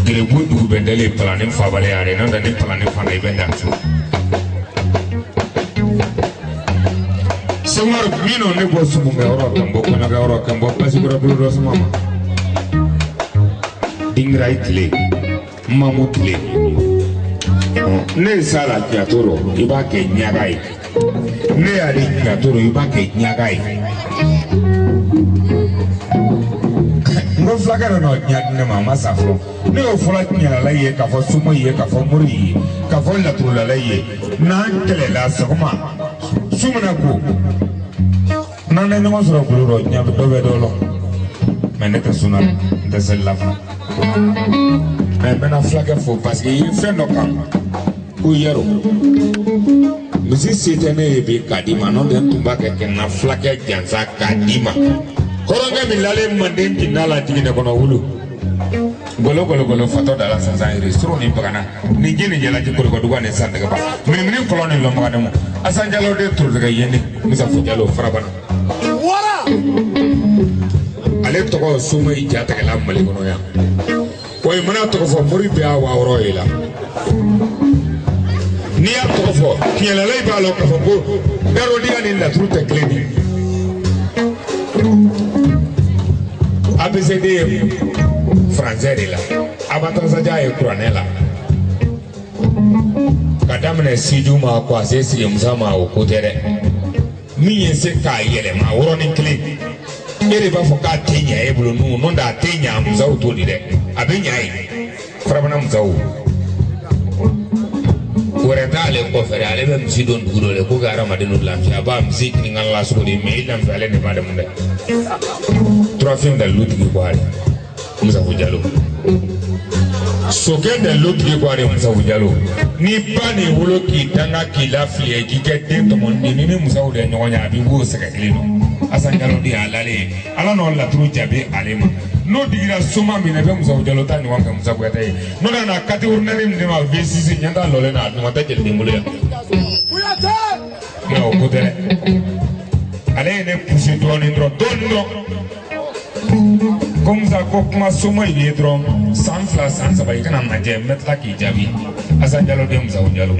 gerebu dugu bɛ dalen palani fabali yare n'o tɛ ni palani fana i bɛ dan so. Sɛkumaru minnu ne bɔ sumunkɛyɔrɔ ka n bɔ kɔɲɔkɛyɔrɔ ka n bɔ basikura bolo dɔ sama ma dingira i tile mamu tile ne ye sa la jato rɔ i b'a kɛ ɲaga ye ne y'ale jato rɔ i b'a kɛ ɲaga ye n ko fulakɛ dɔ nɔ ɲa di ne ma a ma sa fɔlɔ ne y'o fɔlɔ tiɲɛlala ye k'a fɔ somo ye k'a fɔ mori ye k'a fɔ laturulala ye n'an kɛlɛla sɔgɔma su mana ko n'an ye ɲɔgɔn sɔrɔ bolo dɔ ɲa dɔ bɛ dɔ lɔ mɛ ne tɛ sunna n tɛ seli la fana mɛ n bɛna fulakɛ fo parce que i ye fɛn dɔ kan ko yɛrɛ misi se tɛ ne ye bi k'a d'i ma n'o tɛ n tun b'a kɛ ka n na fulakɛ jansa k'a d'i ma hɔrɔnkɛ min lalen manden kinda la jiginɛ kɔnɔ wulu golo golo golo fatɔ da la sansan yiri suru ni bagana ni ji ni jalaji korokɔdugu ni santɛgɛba minimini kɔlɔn ni lɔnbaga ne mu Asan Jalo de turutigɛ yen Musafu Jalo farabana Wara ale tɔgɔ Somayi jatigɛla Mali kɔnɔ yan wa i mana tɔgɔ fɔ mori bɛɛ y'a waa ye la n'i y'a tɔgɔ fɔ tiɲɛlala i b'a lɔn k'a fɔ ko darodiya ni laturu tɛ kelen ye ABCD ye français de la Abatasaja ye kuranɛ la ka daminɛ siju ma ko a se sigi musa ma o ko tɛ dɛ min ye se k'a yɛlɛma yɔrɔnin kelen e de b'a fɔ k'a tɛ ɲɛ e bolo n'o tɛ a tɛ ɲɛ musaw t'o di dɛ a bɛ ɲɛ ye farabana musaw wɛrɛ t'ale kɔfɛ dɛ ale bɛ misi don dugu dɔ de ko ka hadamaden lafiya a b'a misi ɲininka la sogo de mɛ i lafiyalen de b'a dɛmɛ dɛ turafin dalilutigi ko ale Musafu Jalo sokɛ dalilutigi ko ale Musafu Jalo ni ba ni wolo k'i danga k'i lafili k'i kɛ den tɔmɔni ni musaw de ɲɔgɔn ye a b'i wo sɛgɛ kelen don Asan Jalo de y'a lalen ye Ala n'o laturu jaabi ale ma N'o digira soma min na i bɛ Musa Jalo ta ɲɔgɔn kɛ Musa Kuyate ye. N'o nana catégorie naani min d'e ma V6 ɲɛ t'a lɔlen na a ɲɔgɔn tɛ jeliden bolo yan. Nka o ko tɛ dɛ. Ale ye ne poussé dɔɔnin dɔrɔn dɔɔnin dɔrɔn. Ko Musa ko kuma soma in ye dɔrɔn san 2 san 3 i kana majɛ n bɛ tila k'i jaabi. Asan Jalo den Musa Jalo.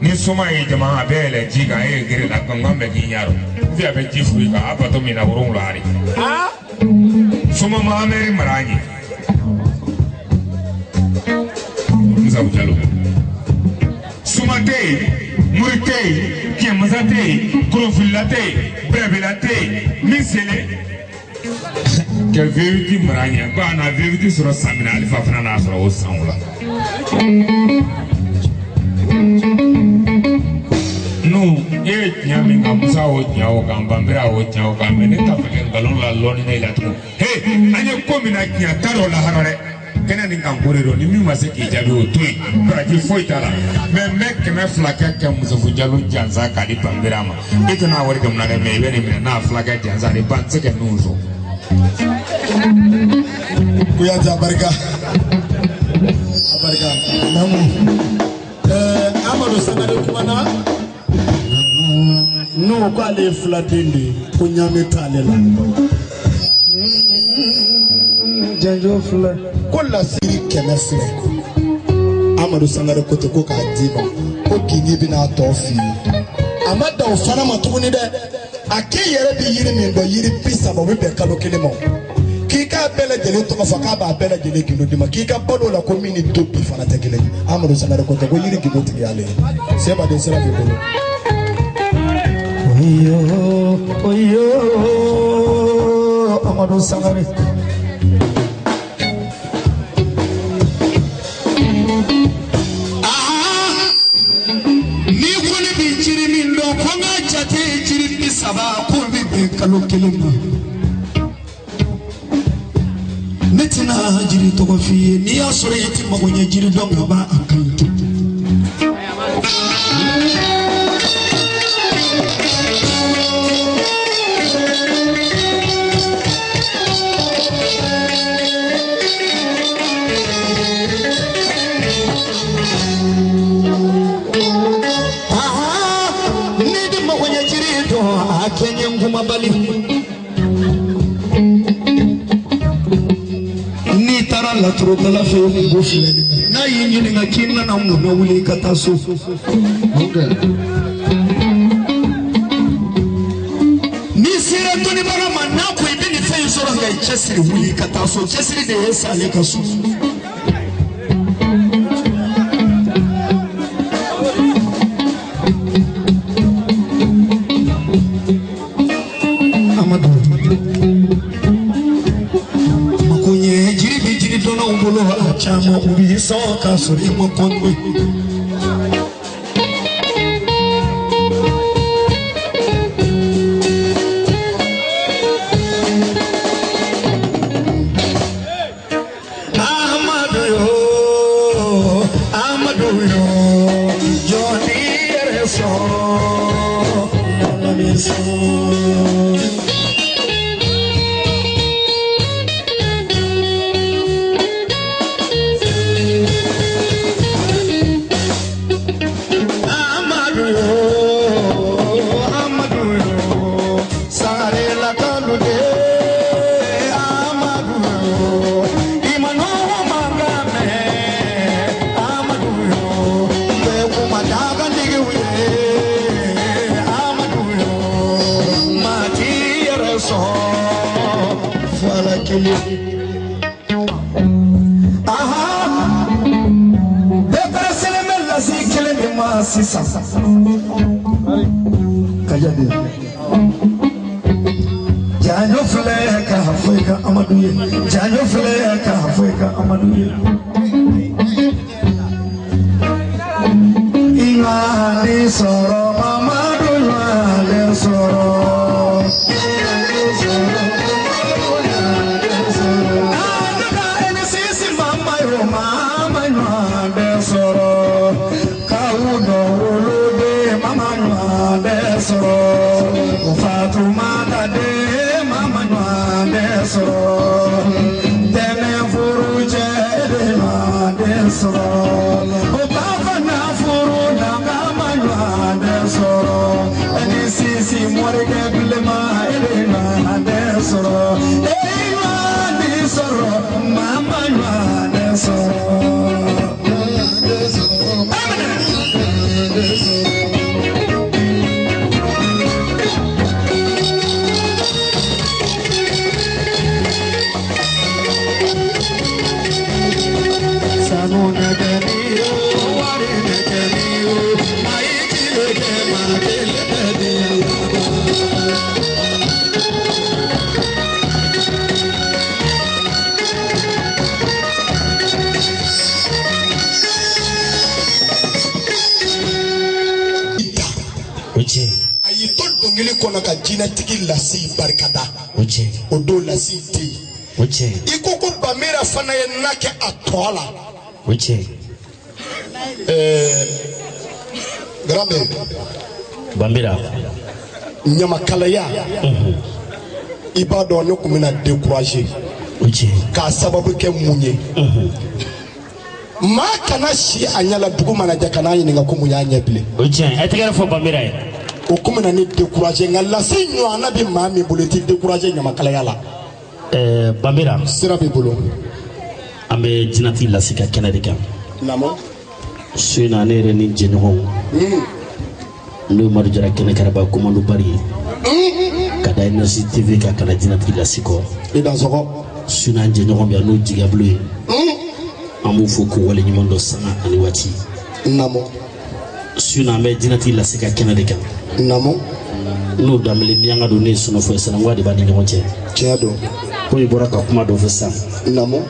Ni soma ye jama a bɛ yɛlɛ ji kan e ye gere la gangan bɛ k'i ɲɛ rɔ. Fi a bɛ ji furu i kan a bato min na 7 hari. Soma ma ameri mara an ye. Musa Jalo. Soma tɛ yen, muri tɛ yen, kɛmasa tɛ yen, kolonfilila tɛ yen, bɛrɛbɛla tɛ yen, min selen. Kɛ V8 mara an ye, ko a na V8 sɔrɔ san min na Alifa fana n'a sɔrɔ o san o la. N'u e ye tiɲɛ min kan Musa y'o tiɲɛ o kan Banbera y'o tiɲɛ o kan mɛ ne t'a fɛ ka nkalon la lɔɔni ne la tugun. He an ye ko min na tiɲɛ t'a dɔn lahara dɛ. Kɛnɛ nin kan ko de don ni min ma se k'i jaabi o to yen baraji foyi t'a la mɛ n bɛ 200 kɛ kɛ Musafu Jalo jansa k'a di Banbera ma e tɛna wari kɛ mun na dɛ mɛ i bɛ nin minɛ n'a 2 kɛ jansa de ban tɛ se ka ninnu sɔn. Kuyate a barika a barika naamu Amadu Sangare kumana n'o ko ale ye filaden de ye ko ɲaami t'ale la. Janjo filɛ. Ko lasiri 100 filɛ Amadu Sangare ko ten ko k'a d'i ma ko gini bɛna a tɔ f'i ye a ma dan o fana ma tuguni dɛ a k'e yɛrɛ bɛ yiri min dɔn yiri 30 o bɛ bɛn kalo 1 ma k'i k'a bɛɛ lajɛlen tɔgɔ fɔ k'a b'a bɛɛ lajɛlen gindo d'i ma k'i ka balo la ko min ni to bi fana tɛ kelen ye Amadu Sangare ko ten ko yiri gindo tigi y'ale ye seba de sira b'i bolo. Oyo oyo Amadu Sangare. Ni ko ne bɛ jiri min dɔn ko n ka jate ye jiri 30 k'o bɛ bɛn kalo 1 ma. Ne tɛna jiri tɔgɔ f'i ye n'i y'a sɔrɔ i tɛ mago ɲɛ jiri dɔn ka ban a ka ɲi. N'i taara laturudala fɛ yen kungo filɛ n'a y'i ɲininka k'i nana mun na wuli i ka taa so. N'i sera dɔnnibaga ma n'a ko i bɛ nin fɛn in sɔrɔ nka i cɛsiri wuli i ka taa so cɛsiri de ye sa ale ka so. Caman u b'i sɔn k'a sɔrɔ i ma kɔnɔ. Amadu yo, Amadu yo, jɔnni yɛrɛ sɔn, Ala bɛ sɔn. Sisan kajabi janjo filɛ ka fɔ i ka Amadu ye janjo filɛ ka fɔ i ka Amadu ye i ma ne sɔrɔ Mamadu ma ne sɔrɔ. Fatumata de mama ɲuman bɛ sɔrɔ. Dɔnkili kɔnɔ ka jinɛtigi Lasi barikada. O don Lasi tɛ yen. I ko ko Bamira fana ye na kɛ a tɔ la. Grand-mère. Bamira. Ɲamakalaya. I b'a dɔn ne tun bɛna décourager. K'a sababu kɛ mun ye. Maa kana si a ɲɛ la dugu mana jɛ ka n'a ɲininka ko mun y'a ɲɛ bilen. O tiɲɛ a tɛgɛrɛ fɔ Bamira ye. O kun bɛna ne décourager nka Lasi ɲɔgɔnna bɛ maa min bolo i t'i décourager ɲamakalaya la. Bamira. Sira b'i bolo. An bɛ jinɛtigi Lasi ka kɛnɛ de kan. Naamu. Su in na ne yɛrɛ ni n jɛɲɔgɔnw. N'o ye Madu Jara kɛnɛkaraba komando bari ye. Ka da Énergie TV kan ka na jinɛtigi Lasi kɔ. I dansɔgɔ. Su in na an jɛɲɔgɔn bɛ yan n'o ye Jigabulu ye. An b'u fo k'u waleɲuman dɔn sanga ani waati. Naamu. Su in na an bɛ jinɛtigi Lasi ka kɛnɛ de kan. Naamu. N'o danbele miyanka don ne ye sɔnɔfɔ ye sinankunya de b'a ni ɲɔgɔn cɛ. Tiɲɛ don. Komi i bɔra ka kuma dɔ fɔ sisan. Naamu.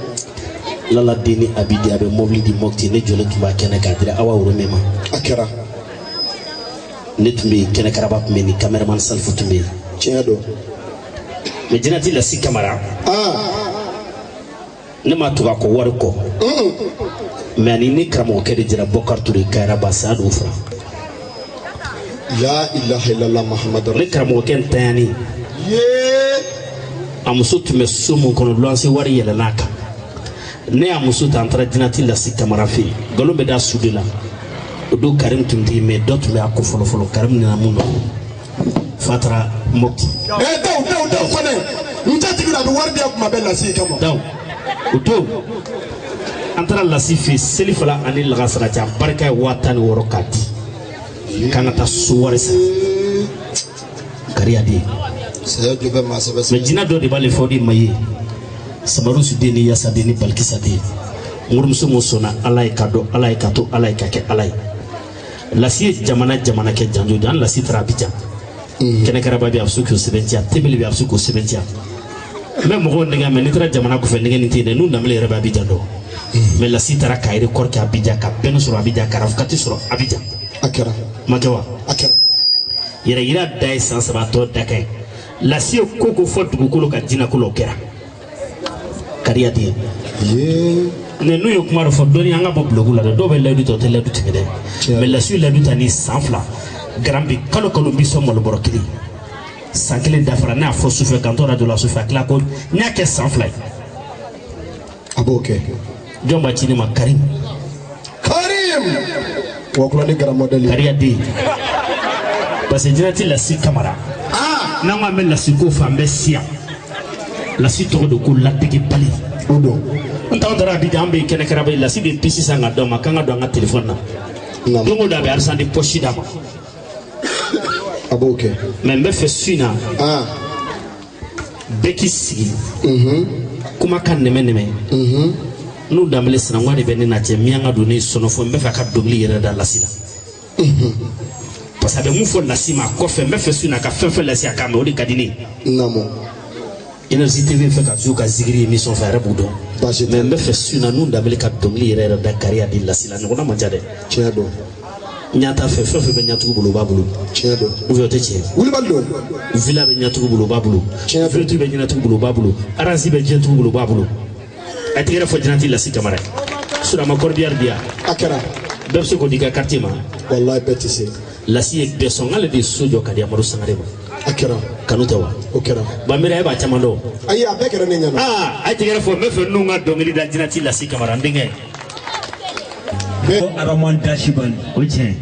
Lala den ni Abidi a bɛ mobili di Mopti ne jɔlen tun b'a kɛnɛ k'a dira Awa Worome ma. A kɛra. Ne tun bɛ yen kɛnɛkaraba tun bɛ yen ni cameraman Salifu tun bɛ yen. Tiɲɛ don. Mais jinɛtigi Lasi Kamara. Ne ma tugu a kɔ wari kɔ. Mais ani ne karamɔgɔkɛ de jɛra Bɔkari Ture Kayiraba saya d'o fura. La ilaha illallah Muhammadu. Ne karamɔgɔkɛ ntanyani. A muso tun bɛ so mun kɔnɔ luwanse wari yɛlɛn'a kan. Ne y'a muso ta an taara jinɛtigi Lasi Kamara fɛ yen nkalon bɛ da su de la. O don Karim tun tɛ yen mais dɔ tun bɛ a ko fɔlɔ fɔlɔ Karim nana mun nɔ fa taara Mopti. Dawu fana n jatigi la a bɛ wari di yan kuma bɛɛ Lasi kama. Dawu o don an taara Lasi fɛ yen seli fila ani lagansara cɛ a barika ye 16,000 k'a di k'an ka taa so wari sara kariya de ye. Saya jɔ bɛ maa sɛbɛ sɛbɛ. Mais jinɛ dɔ de b'ale fɛ o de ma ye. Samarusu den ni Yasa den ni Balikisa den morimuso mun sɔnna Ala ye ka dɔn Ala ye ka to Ala ye ka kɛ Ala ye. Lasi ye jamana jamana kɛ janjo de an Lasi taara Abijan. Kɛnɛkaraba bɛ a bɛ se k'o sɛbɛntiya Tebele bɛ a bɛ se k'o sɛbɛntiya. N bɛ mɔgɔw nɛgɛ mɛ n'i taara jamana kɔfɛ nɛgɛ nin tɛ yen dɛ n'u danbele yɛrɛ bɛ Abijan dɔn. Mais Lasi taara ka record kɛ Abijan ka bɛn sɔrɔ Abijan ka Rafukati sɔrɔ Abijan. A kɛra. Ma kɛ wa? A kɛra. Yɛrɛ yira da ye san 3 tɔ da kɛ. Lasi ye ko ko fɔ dugukolo ka jinɛko la o kɛra. Kariya den. Mais n'u ye kuma dɔ fɔ dɔɔni an ka bɔ bulonku la dɛ dɔw bɛ layidu ta o tɛ layidu tigɛ dɛ. Mais Lasi ye layidu ta ni san 2 garan bi kalo kalo n bɛ sɔn malo bɔrɔ kelen. San 1 dafara ne y'a fɔ sufɛ k'an to radio la sufɛ a tila ko n y'a kɛ san 2 ye. A b'o kɛ. Jɔn b'a ci ne ma Karim. Karim. Wa kura ni garan modèle. Kariya den. Parce que jinɛti Lasi Kamara. N'an ko an bɛ Lasi ko fɔ an bɛ siyan. Lasi tɔgɔ de ko ladegebali. O don. N t'anw taara Abijan an bɛ kɛnɛkaraba ye Lasi de pisi san ka d'anw ma k'an ka don an ka telefɔni na. Don o don a bɛ argent de poche d'a ma. A b'o kɛ. Mais n bɛ fɛ su in na. Bɛɛ k'i sigi. Kuma ka nɛmɛ nɛmɛ. N'u danbele sinankunya de bɛ ne n'a cɛ miyanka don ne ye sɔnɔfɔ n bɛ fɛ a ka dɔnkili yɛrɛ da Lasi la. Parce que a bɛ mun fɔ Lasi ma kɔfɛ n bɛ fɛ su in na a ka fɛn fɛn lase a kan mɛ o de ka di ne ye. Naamu. Énergie TV fɛ ka zu ka zikiri émission fɛ a yɛrɛ b'u dɔn. Baasi tɛ. Mais n bɛ fɛ su in na n'u danbele ka dɔnkili yɛrɛ yɛrɛ da kariya di Lasi la ɲɔgɔnna man ca dɛ. Tiɲɛ don. Ɲata fɛ fɛn fɛn bɛ ɲatugu bolo o b'a bolo. Tiɲɛ don. Ou bien o tɛ tiɲɛ. Wulibali don. Villa bɛ ɲatugu bolo o b'a bolo. Tiɲɛ don. Vertu bɛ ɲatugu bolo o b'a bolo. Aransi bɛ ɲatugu bolo o b'a bolo. A tɛgɛrɛ fɔ jinɛti Lasi Kamara ye. Surama corbillard di yan. A kɛra. Bɛɛ bɛ se k'o di i ka quartier ma. Walayi bɛɛ tɛ se. Lasi ye bɛɛ sɔn k'ale de ye so jɔ ka di Amadu Sangare ma. A kɛra. Kanu tɛ wa? O kɛra. Banbera e b'a caman dɔn. Ayi a bɛɛ kɛra ne ɲɛna. Aa a ye tɛgɛrɛ fɔ n bɛ fɛ ninnu ka dɔnkili da jinɛti Lasi Kamara n denkɛ. Ko Araman Dasibani. O tiɲɛ.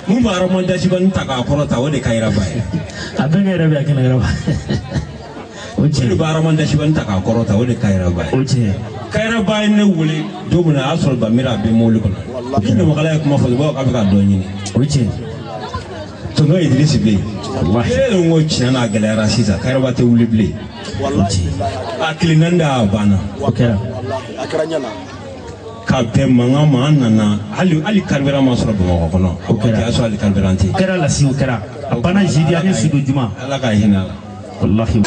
Mun bɛ Araman Dasibani ta k'a kɔrɔ ta o de ka Kayiraba ye. A bɛnkɛ yɛrɛ bɛ a kɛnɛ kɛnɛ. O tiɲɛ. O de bɛ Araman Dasibani ta k'a kɔrɔ ta o de ka Kayiraba ye. O tiɲɛ. Kayiraba ye ne wele don min na a y'a sɔrɔ Bamira a bɛ mobili kɔnɔ. Ni ɲamakala ye kuma fɔ u b'a fɔ k'a bɛ ka dɔ ɲini. O tiɲɛ. Tonton Idrisi bɛ yen. Ne yɛrɛ ko tiɲɛ na a gɛlɛyara sisan Kayiraba tɛ wuli bilen. A tile 4 de a banna. O kɛra. A kɛra ɲɛna. Ka bɛn mankan ma an nana hali carburant ma sɔrɔ Bamakɔ kɔnɔ. O kɛra. O y'a sɔrɔ hali carburant tɛ yen. O kɛra Lasi o kɛra. A banna jeudi ani sudo juma. Ala ka hinɛ a la. Walahi.